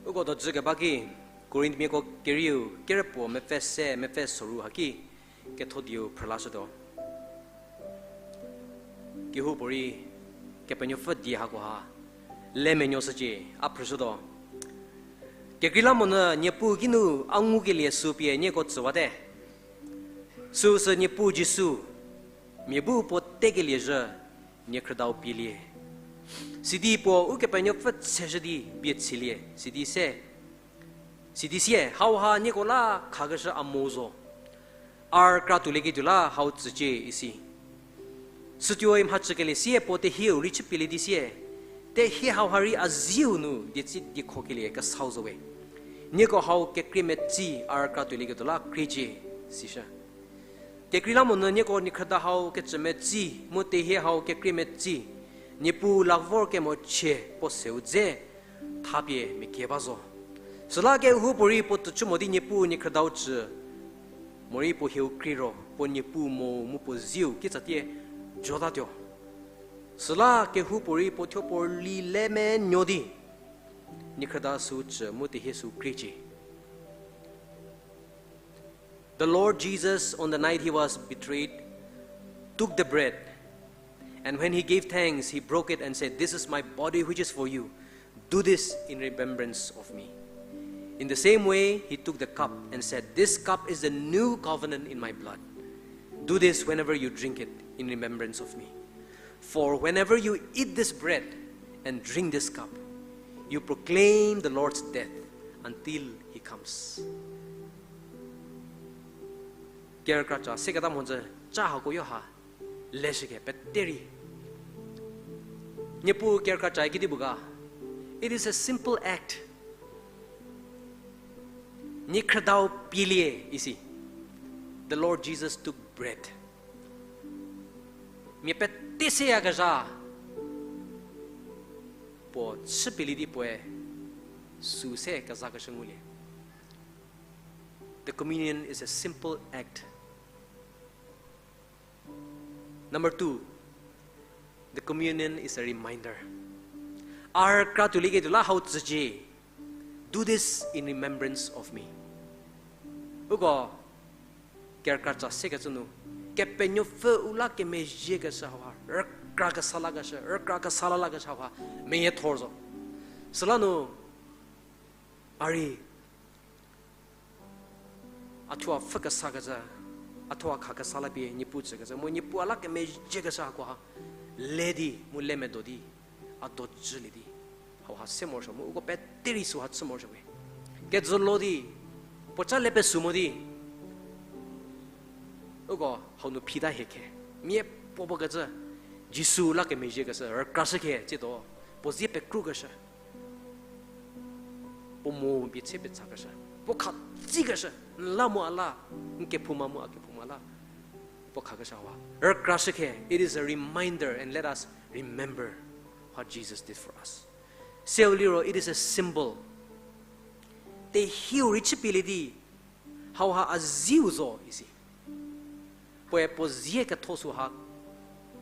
Uko dojü keba ki, Korinthmiako kerieu, kerüpuo mepfü se, mepfü soru haki, ketho dieu phrülashütuo. Kehoupuorei, Kepenuopfü die hakoha, le menuoshücie, a phrüshütuo. Kekreilamonyü Niepuu kinu a ngukelie sü pie nieko tsüwate. Süu sü Niepuu Jisu, mia bu puo tekelie zhü, niekhrüdau pielie. Sidi puo Ukepenuopfü tseshü di pie tsielie, sidi se. Sidi sie, hauha nieko la khakeshü a mo zo. A rükra tuolieketuo la hau tsücie isi. Sütuoi mhachükelie sie puo tehieu rei chüpielie di sie, tehie hauha rei a zieu nu dietsi diekhokelie kesau zo we. Nieko hau kekrie metsi a rükra tuolieketuo la kriecie, sishü. Kekreilamonyü nieko niekhrüda hau kecü metsi, mu tehie hau kekrie metsi, Niepuu la vor kemochie puo seu dze thapie mia kie ba zo. Süla kehoupuorei puo tüchü mo di Niepuu niekhrüdau cü, morei puo hieu krie ro, puo Niepuu mo mu puo zieu kitsatie jotatuo. Süla kehoupuorei puo thuo puo rüli le menuo di, niekhrüda sü cü mu tehie sü kriecie. The Lord Jesus, on the night he was betrayed, took the bread, and when he gave thanks, he broke it and said, "This is my body, which is for you. Do this in remembrance of me." In the same way, he took the cup and said, "This cup is the new covenant in my blood. Do this whenever you drink it in remembrance of me. For whenever you eat this bread and drink this cup, you proclaim the Lord's death until he comes." Kerükra ca seketa mhodzü ca hako yo ha leshüke pete rei. Niepuu kerükra ca kidi bu ga. It is a simple act. Niekhrüdau pielie isi. The Lord Jesus took bread. Mia pete seyakezha puo chüpielie di puoe sü se kezakeshü ngulie. The communion is a simple act. Number two, the communion is a reminder. A rükra tuolieketuo la hau tsücie. Do this in remembrance of me. Uko kerükra ca sekecü nu, Kepenuopfü u la kemezhiekeshü hauha, rükra kesa lakeshü, rükra kesa la lakeshü hauha, meyie thor zo. Süla nu, a rei a thuo a pfhü kesakecü, a thuo a kha kesa la pie Niepuu tsükecü mu Niepuu a la kemezhiekeshü hakoha le di mu le medo di, a do jülie di, hauha se morosuo mu uko pete rei süha chü morosuo we. Kejülo di, puoca le pesu mo di, uko hau nu phita hie khe, mia puo puo kecü, Jisu la kemezhiekeshü rükrashü khe tsiedo, puo zie pekrukeshü, puo mo pie tse pie tsakeshü, puo kha tsikeshü, n la mu a la, n kephouma mu a kephouma la, puo khakeshü hauha rükrashü khe. It is a reminder and let us remember what Jesus did for us. Seu liro, it is a symbol. Tehieu rei chüpielie di, hauha a zieu zo isi. Puoe puo zie ketho süha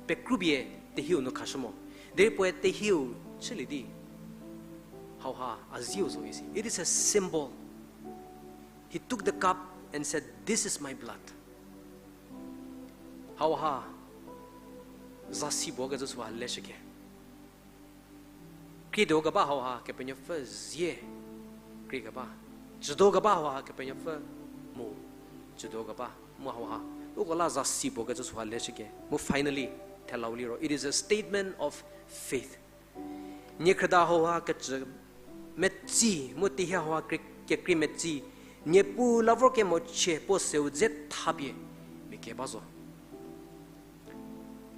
pekrupie tehieu nu khashü mo. Derei puoe tehieu chülie di, hauha a zieu zo isi. It is a symbol. He took the cup and said, "This is my blood." Hauha zasi puo kecü süha leshü khe. Krietuo keba hauha Kepenuopfü zie krie keba. Cütuo keba hauha Kepenuopfü mu cütuo keba. Mu hauha uko la zasi puo kecü süha leshü khe. Mu finally, thelau liro, it is a statement of faith. Niekhrüda hauha kecü metsi mu tehieu hauha kekrie metsi, Niepuu la vor kemochie puo seu dze thapie mia kie ba zo.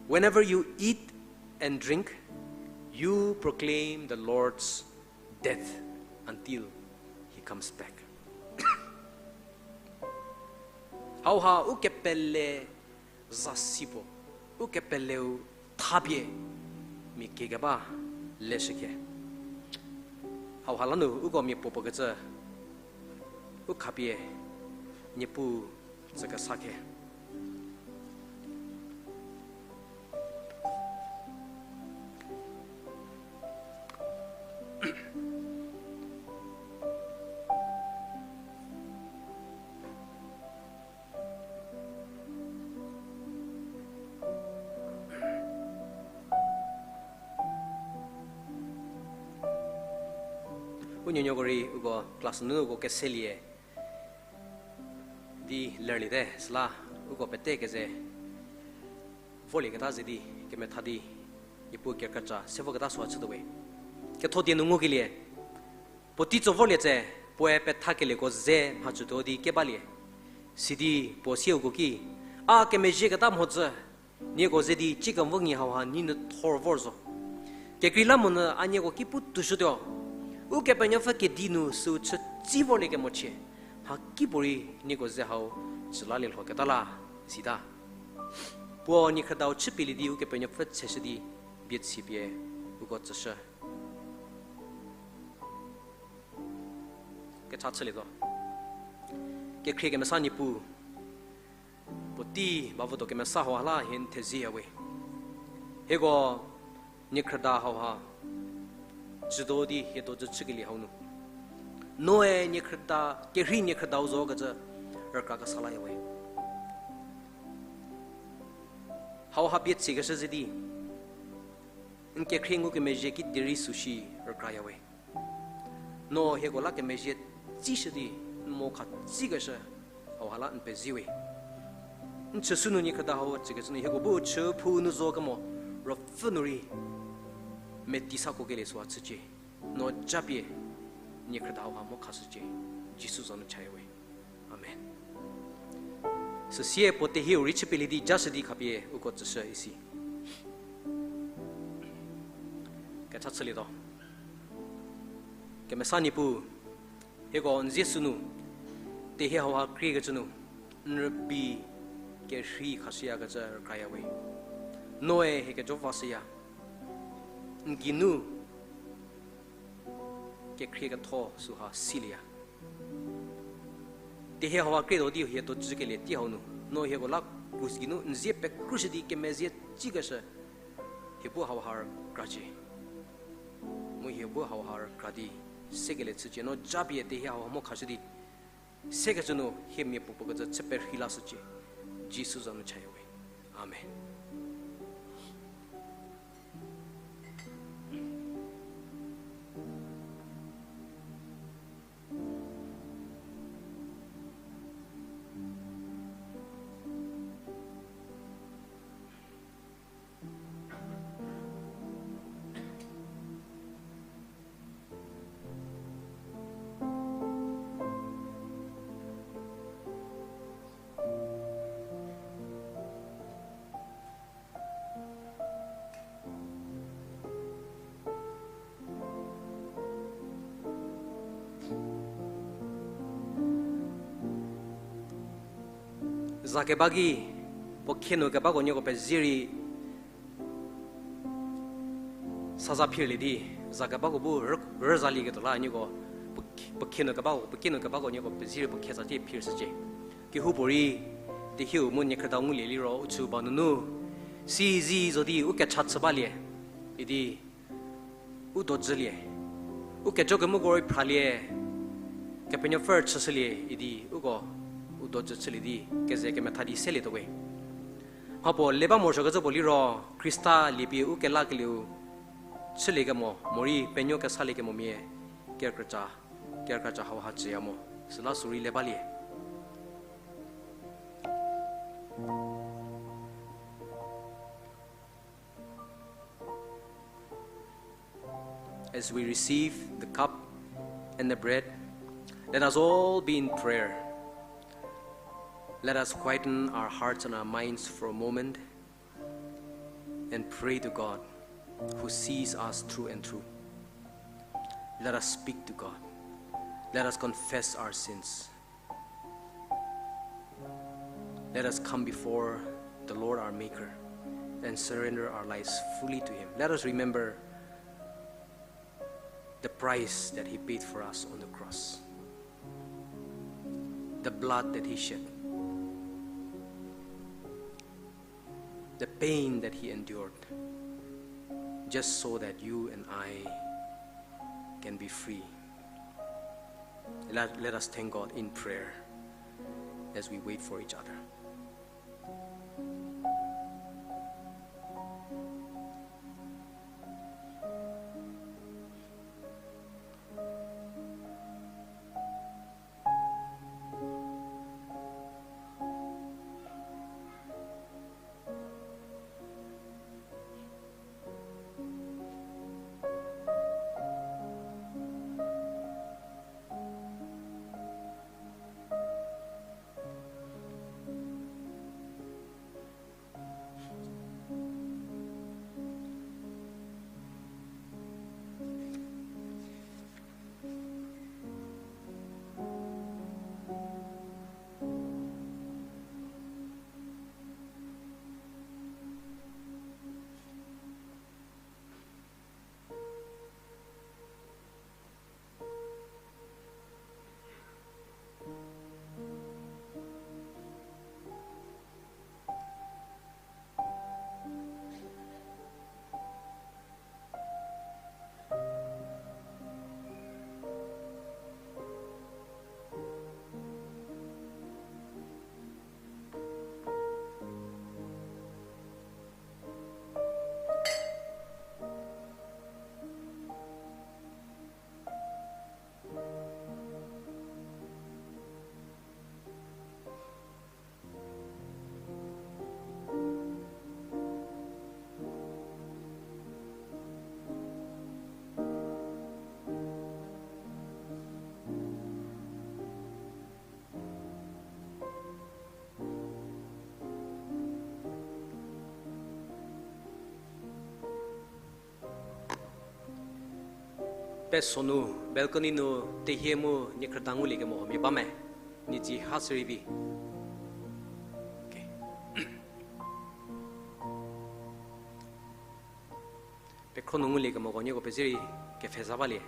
Whenever you eat and drink, you proclaim the Lord's death until he comes back. Hauha ukepele zasi puo, ukepeleu thapie mia kie keba leshü khe. Hauha la nu uko mia puo puo kecü u khapie Niepuu tsükesa khe. U nuonuoko rei uko class nunu uko keselie di lerliete, süla uko pete keze vorlieketa ze di kemetha di Niepuu kerükra ca se voketa süha chütuo we. Ketho die nu ngukelie, puotei tso vorlie tse, puoe pethakelieko ze mhacütuo di kebalie. Sidi puo sieuko ki, a kemezhieketa mhodzü, nieko ze di cie kemvünyi hauha nyi nu thor vor zo. Kekreilamonyü a nieko ki pu tushütuo. Ukepenuopfü kedi nu süu chü tsi vorlie kemochie, mhakipuorei nieko ze hau chü lalie lhoketa la, sita. Puo niekhrüdau chüpielie di Ukepenuopfü tseshü di bie tsipie uko tsüshü. Kecha chülietuo. Kekhrie kemesa Niepuu, puotei bavüdo kemesa hauha la hie n thezieyawe. Hieko niekhrüda hauha chüdo di hie dojü chükelie hau nu, noe niekhrüda, kerhei niekhrüdau zo kecü rükra kesa layawe. Hauha bie tsikeshü ze di n kekhrie ngukemezhie kiderei süshi rükrayawe. No hieko la kemezhie tsishü di n mo khatsikeshü hauha la n pezie we. N chüsü nu niekhrüda hau tsükecü nu hieko bu chü phou nu zo kemo, ruopfü nu rei meti sakuokelie süha chücie. No japie niekhrüda hauha mo khashücie. Jisu za nu chaya we. Amen. Süsie puo tehieu rei chüpielie di jashü di khapie uko tsüshü isi. Kecha chülietuo. Kemesa Niepuu, hieko n zie sünu, tehie hauha kriekecü nu, n rübei kerhei khashüyakecü rükrayawe. Noe hie kejo vashüya. N geinu kekhrie ketho süha silieya. Tehie hauha krietuo di hie dojükelie tei hau nu, no hieko la krus geinu n zie pekrushü di kemezhie tsükeshü, hie bu hauha rükracie. Mu hie bu hauha rükra di sekelie chücie. No japie tehie hauha mo khashü di sekecü nu hie mia puopuo kecü chü perhei lashücie. Jisu za nu chaya we. Amen. Za keba ki, puo khienu kebako nieko pezie rei, saza phirlie di, za kebako bu rü-, rüzalieketuo la nieko, puo, puo khienu kebako, puo khienu kebako nieko pezie rei puo khe za tie phirshücie. Kehoupuorei, tehieu mu niekhrüdau ngulie liro u chü ba nunu, sizi zo di u kecha chü balie, idi u dojülie, u kejo kemoko rei phralie, Kepenuopfü chüshülie idi uko u dojü chülie di keze kemetha di selietuo we. Mhapuo le ba morosuokecü puo liro, Khrista liepie u kelakelieu chüliekemo morei penuo kesaliekemomia kerükraca, kerükraca hauha cüya mo. Süla sürei le balie. As we receive the cup and the bread, let us all be in prayer. Let us quieten our hearts and our minds for a moment and pray to God, who sees us through and through. Let us speak to God. Let us confess our sins. Let us come before the Lord our Maker and surrender our lives fully to Him. Let us remember the price that He paid for us on the cross, the blood that He shed, the pain that He endured, just so that you and I can be free. Let, let us thank God in prayer as we wait for each other. Peso nu, balcony nu, tehie mu niekhrüda ngulie kemo huomia ba me? Nietsi ha sü rei vi. Pekhro nu ngulie kemoko nieko pezie rei kepfhe za balie.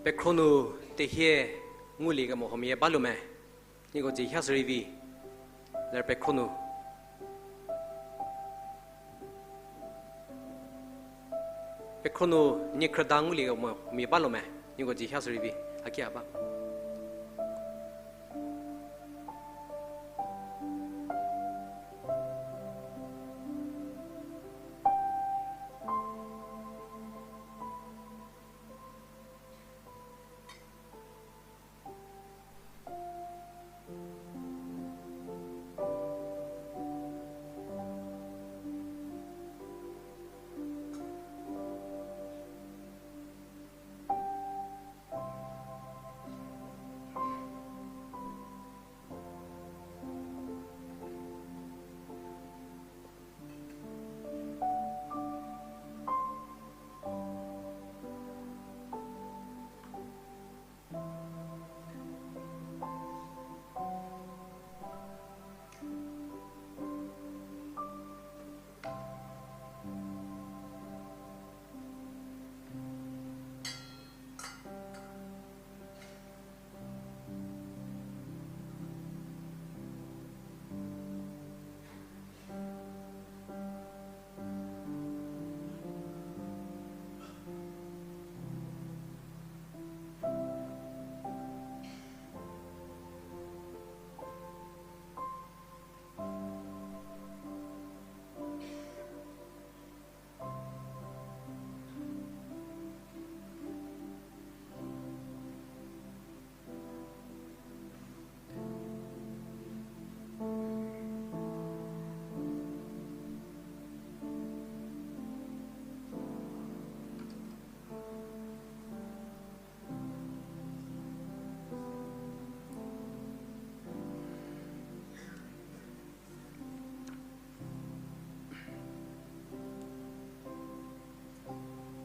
Pekhro nu tehie ngulie kemo huomia baluo me? Nieko dzie ha sü rei vi. Ler pekhro nu. Pekhro nu niekhrüda ngulie kemo huomia baluo me? Nieko dzie ha sü rei vi. Haki a ba.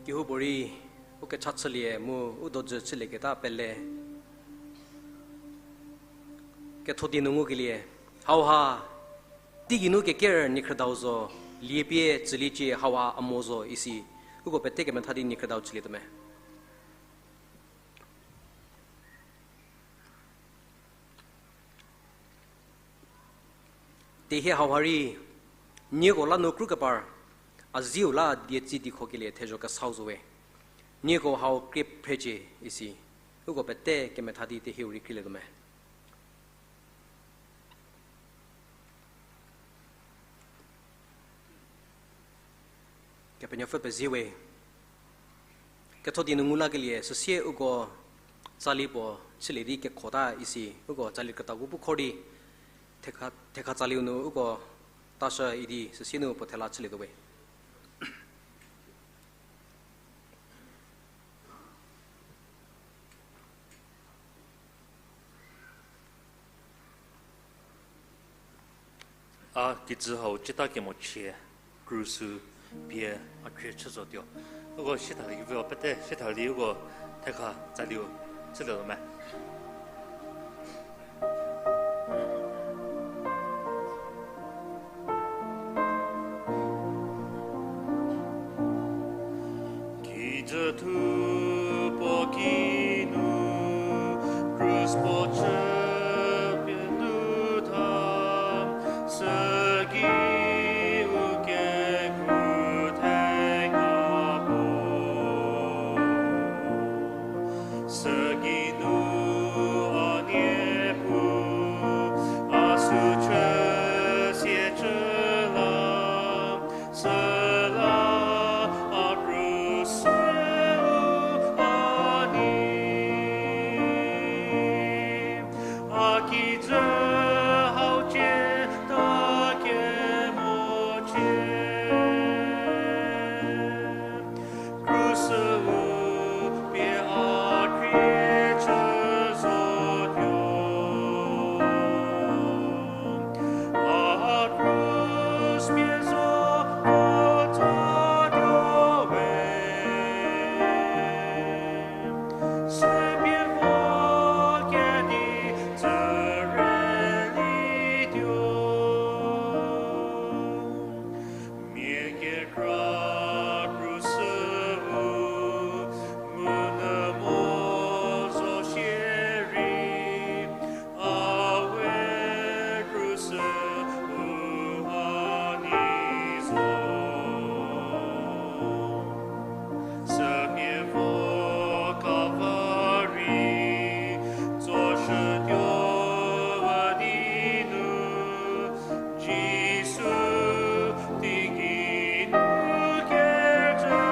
Kehoupuorei, u kecha chülie mu u dojü chülieketa pele ketho di nu ngukelie, hauha, teigeinu keker niekhrüdau zo, liepie tsüliecie hauha a mo zo isi, uko pete kemetha di niekhrüdau chülietuo me? Tehie hauha rei, nieko la nu krukepar, a ziu la die tsi dikhokelie thezho kesau zo we. Nieko hau krie phrecie isi, uko pete kemetha di tehieu rei krielietuo me? Kepenuopfü pezie we. Ketho di nu ngu lakelie süsie uko tsali puo chülie di kekhota isi, uko tsali krütako bu khor di thekha, thekha tsaliu nu uko tashü idi süsie nu puo thela chülietuo we. A kijü hau cieta kemochie, krus-u pie a khrie chü zotuo. Uko shitha ki vio pete shitha di uko thekha tsaliu chülie zo me. Kijü thu puo kinu, krus puo chü pie nu tha, süki u kekru thenya puo. Süki nu a Niepuu, a sü chü sie chü la, süla a krus u a nei, a kijü hau cie ta kemo cie. Krus u pie a khrie chü zotuo. A krus pie zo puo tsotuo we. Süpie vo kedi tsü rei lituo. Mia kekra krus u, mu nyü mo zo shierei, a we krus u a nei zo. Süpie vo Kalvari tsoshütuo di nu, Jisu teigei nu kecü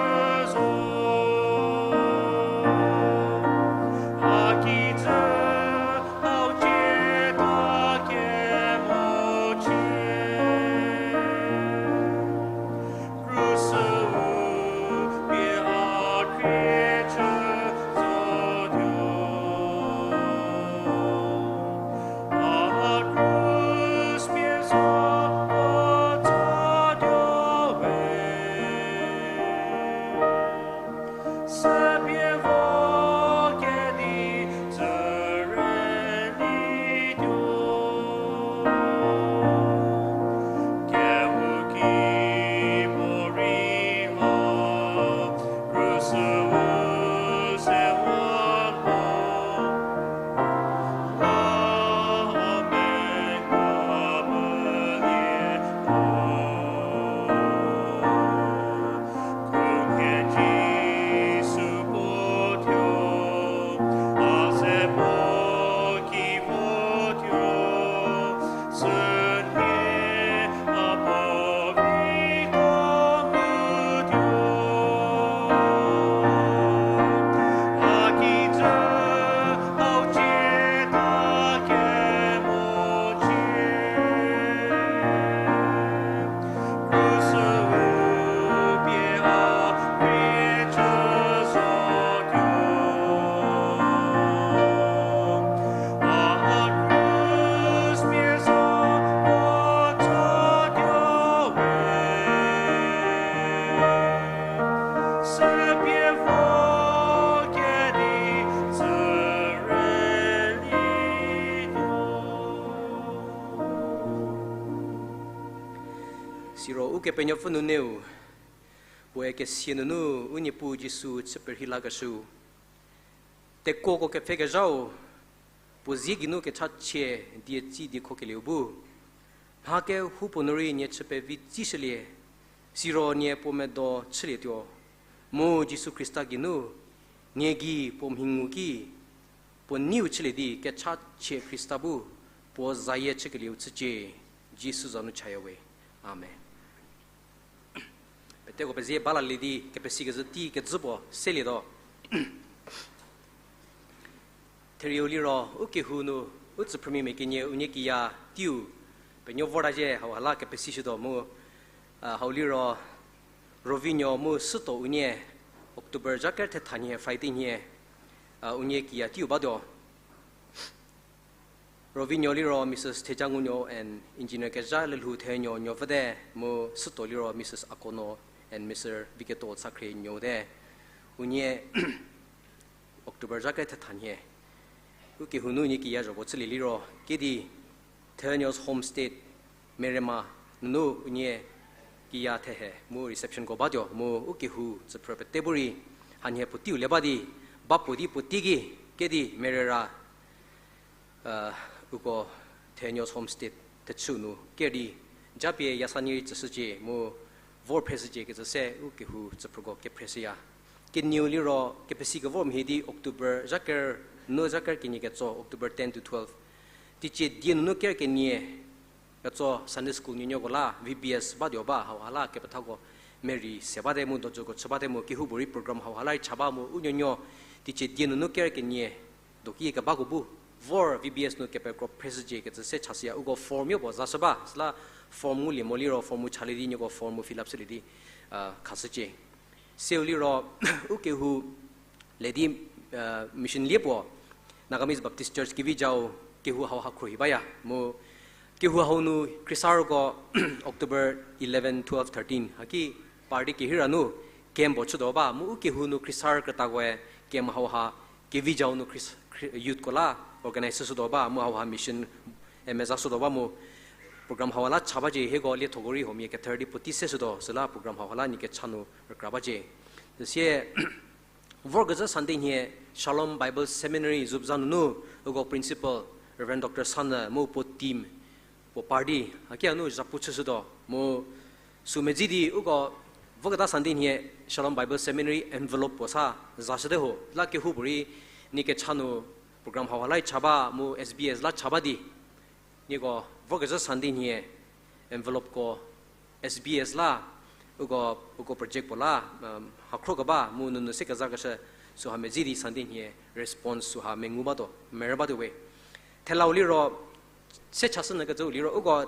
zo. A kijü hau cie ta kemo cie. Krus u pie a khrie chü zotuo. A krus pie zo puo tsotuo we. Süpie vo kedi tsü rei lituo. Kehouki puorei ha, krus u se wa mo, a mengua pelie mo. Khunhie Jisu puo thuo, a ze puo ki puo thuo, sünhie a puo viko mu thuo. A kijü hau cie ta kemo cie. Krus u pie a khrie chü zotuo. A krus pie zo puo tsotuo we. Süpie vo kedi tsü rei lituo. Siro Ukepenuopfü nunu, puoe kesia nunu u Niepuu Jisu chü perhei lakeshüu, tekuoko kepfhekezhau, puo zie geinu kechachie die tsi diekho kelieu bu, mha kehoupuo nu rei nie chü pevi tsishülie, siro nie puo medo chülietuo, mu Jisu Khrista geinu, nie gei puo mhi ngu ki, puo neiu chülie di kechachie Khrista bu, puo zayie chükelieu chücie, Jisu za nu chaya we. Amen. Peteko pezie balalie di kepesikecü tei kejü puo selietuo. Therieu liro u kehou nu u tsüphrümia mia kenie unie kiya teiu penuo vorta zhie hau hala kepesishütuo mu, a, hau liro Rovinuo mu Süto unie October zha ker thetha nhie Friday nhie, a, unie kiya teiu batuo. Rovinuo liro Mrs Thejangunuo and Engineer Kezha Lelhou Thenuo nuopfüte, mu Süto liro Mrs Akonuo and Mister Viketo Sakhrie nuo te. Unie October zha kethetha nhie u kehou nu unie kiya zhoko chülie liro kedi Theonios Homestead Merema nunu unie kiya thehe mu receptionko batuo mu u kehou tsüphrü pete bu rei hanhie puoteiu le ba di, ba puo di puotei ki kedi merera uko Theonios Homestead thechü nu ker di japie yasanie rei tsüshücie mu vor phreshücie kecü se u kehou tsüphrüko kephreshüya. Kenieu liro kepesi kevor mhie di October zha ker nu zha ker kenie ketso, October ten to twelve, teicie die nunu ker kenie ketso Sunday School nuonuoko la V B S batuo ba, hauha la kepethako merei se bate mu dojüko chü bate mu kehoupuorei program hauha la rei cha ba mu u nuonuo teicie die nunu ker kenie doki kebako bu vor V B S nu kepekro phreshücie kecü se chashüya. Uko form yopuo zashü ba, süla form ngulie mo liro form-u chalie di nieko form-u fill up shülie di khashücie. Seu liro u kehou le di mission lie puo Nagamese Baptist Church Kevijau kehou hauha khruohi baya mu kehou hau nu khriesarüko October eleven, twelve, thirteen haki party kehira nu camp puo chütuo ba mu u kehou nu khriesarü krütakoe camp hauha Kevijau nu youthko la organize shütuo ba mu hauha mission meza shütuo ba mu program hauha la cha bacie. Hieko liethoko rei huomia kether di puotei seshütuo, süla program hauha la nie kecha nu rükra bacie. Süsie vorkezhü Sunday nhie Shalom Bible Seminary Zubza nunu uko principal Reverend Doctor Sanyü mu puo team puo party haki a nu zhapu chüshütuo mu sü medzi di uko voketa Sunday nhie Shalom Bible Seminary envelope puo sa zashüte ho la kehoupuorei nie kecha nu program hauha la cha ba mu S B S la cha ba di nieko vorkezhü Sunday nhie envelopeko S B S la uko uko project puo la hakhro keba mu nunu se kezakeshü süha medzi di Sunday nhie response süha mengu batuo, merü batuo we. Thelau liro se chashünyü kecü liro uko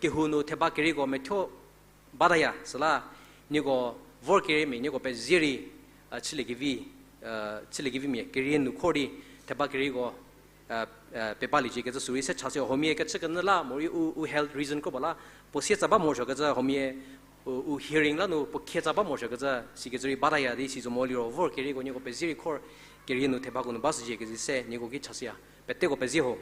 kehou nu theba kerieko methuo bataya süla nieko vor keriemia nieko pezie rei chüliekevi, chüliekevimia kerie nu khor di theba kerieko pebaliecie kecü sürei se chashü. Huomia kechükenyü la morei u u health reason kropuo la puo sietsa ba morosuokecü huomia u hearing la nu puo khietsa ba morosuokecü sikecü rei bataya di si zo mo liro vor kerieko nieko pezie rei khor kerie nu thebako nu bashücie kecü se nieko ki chashüya. Peteko pezie ho.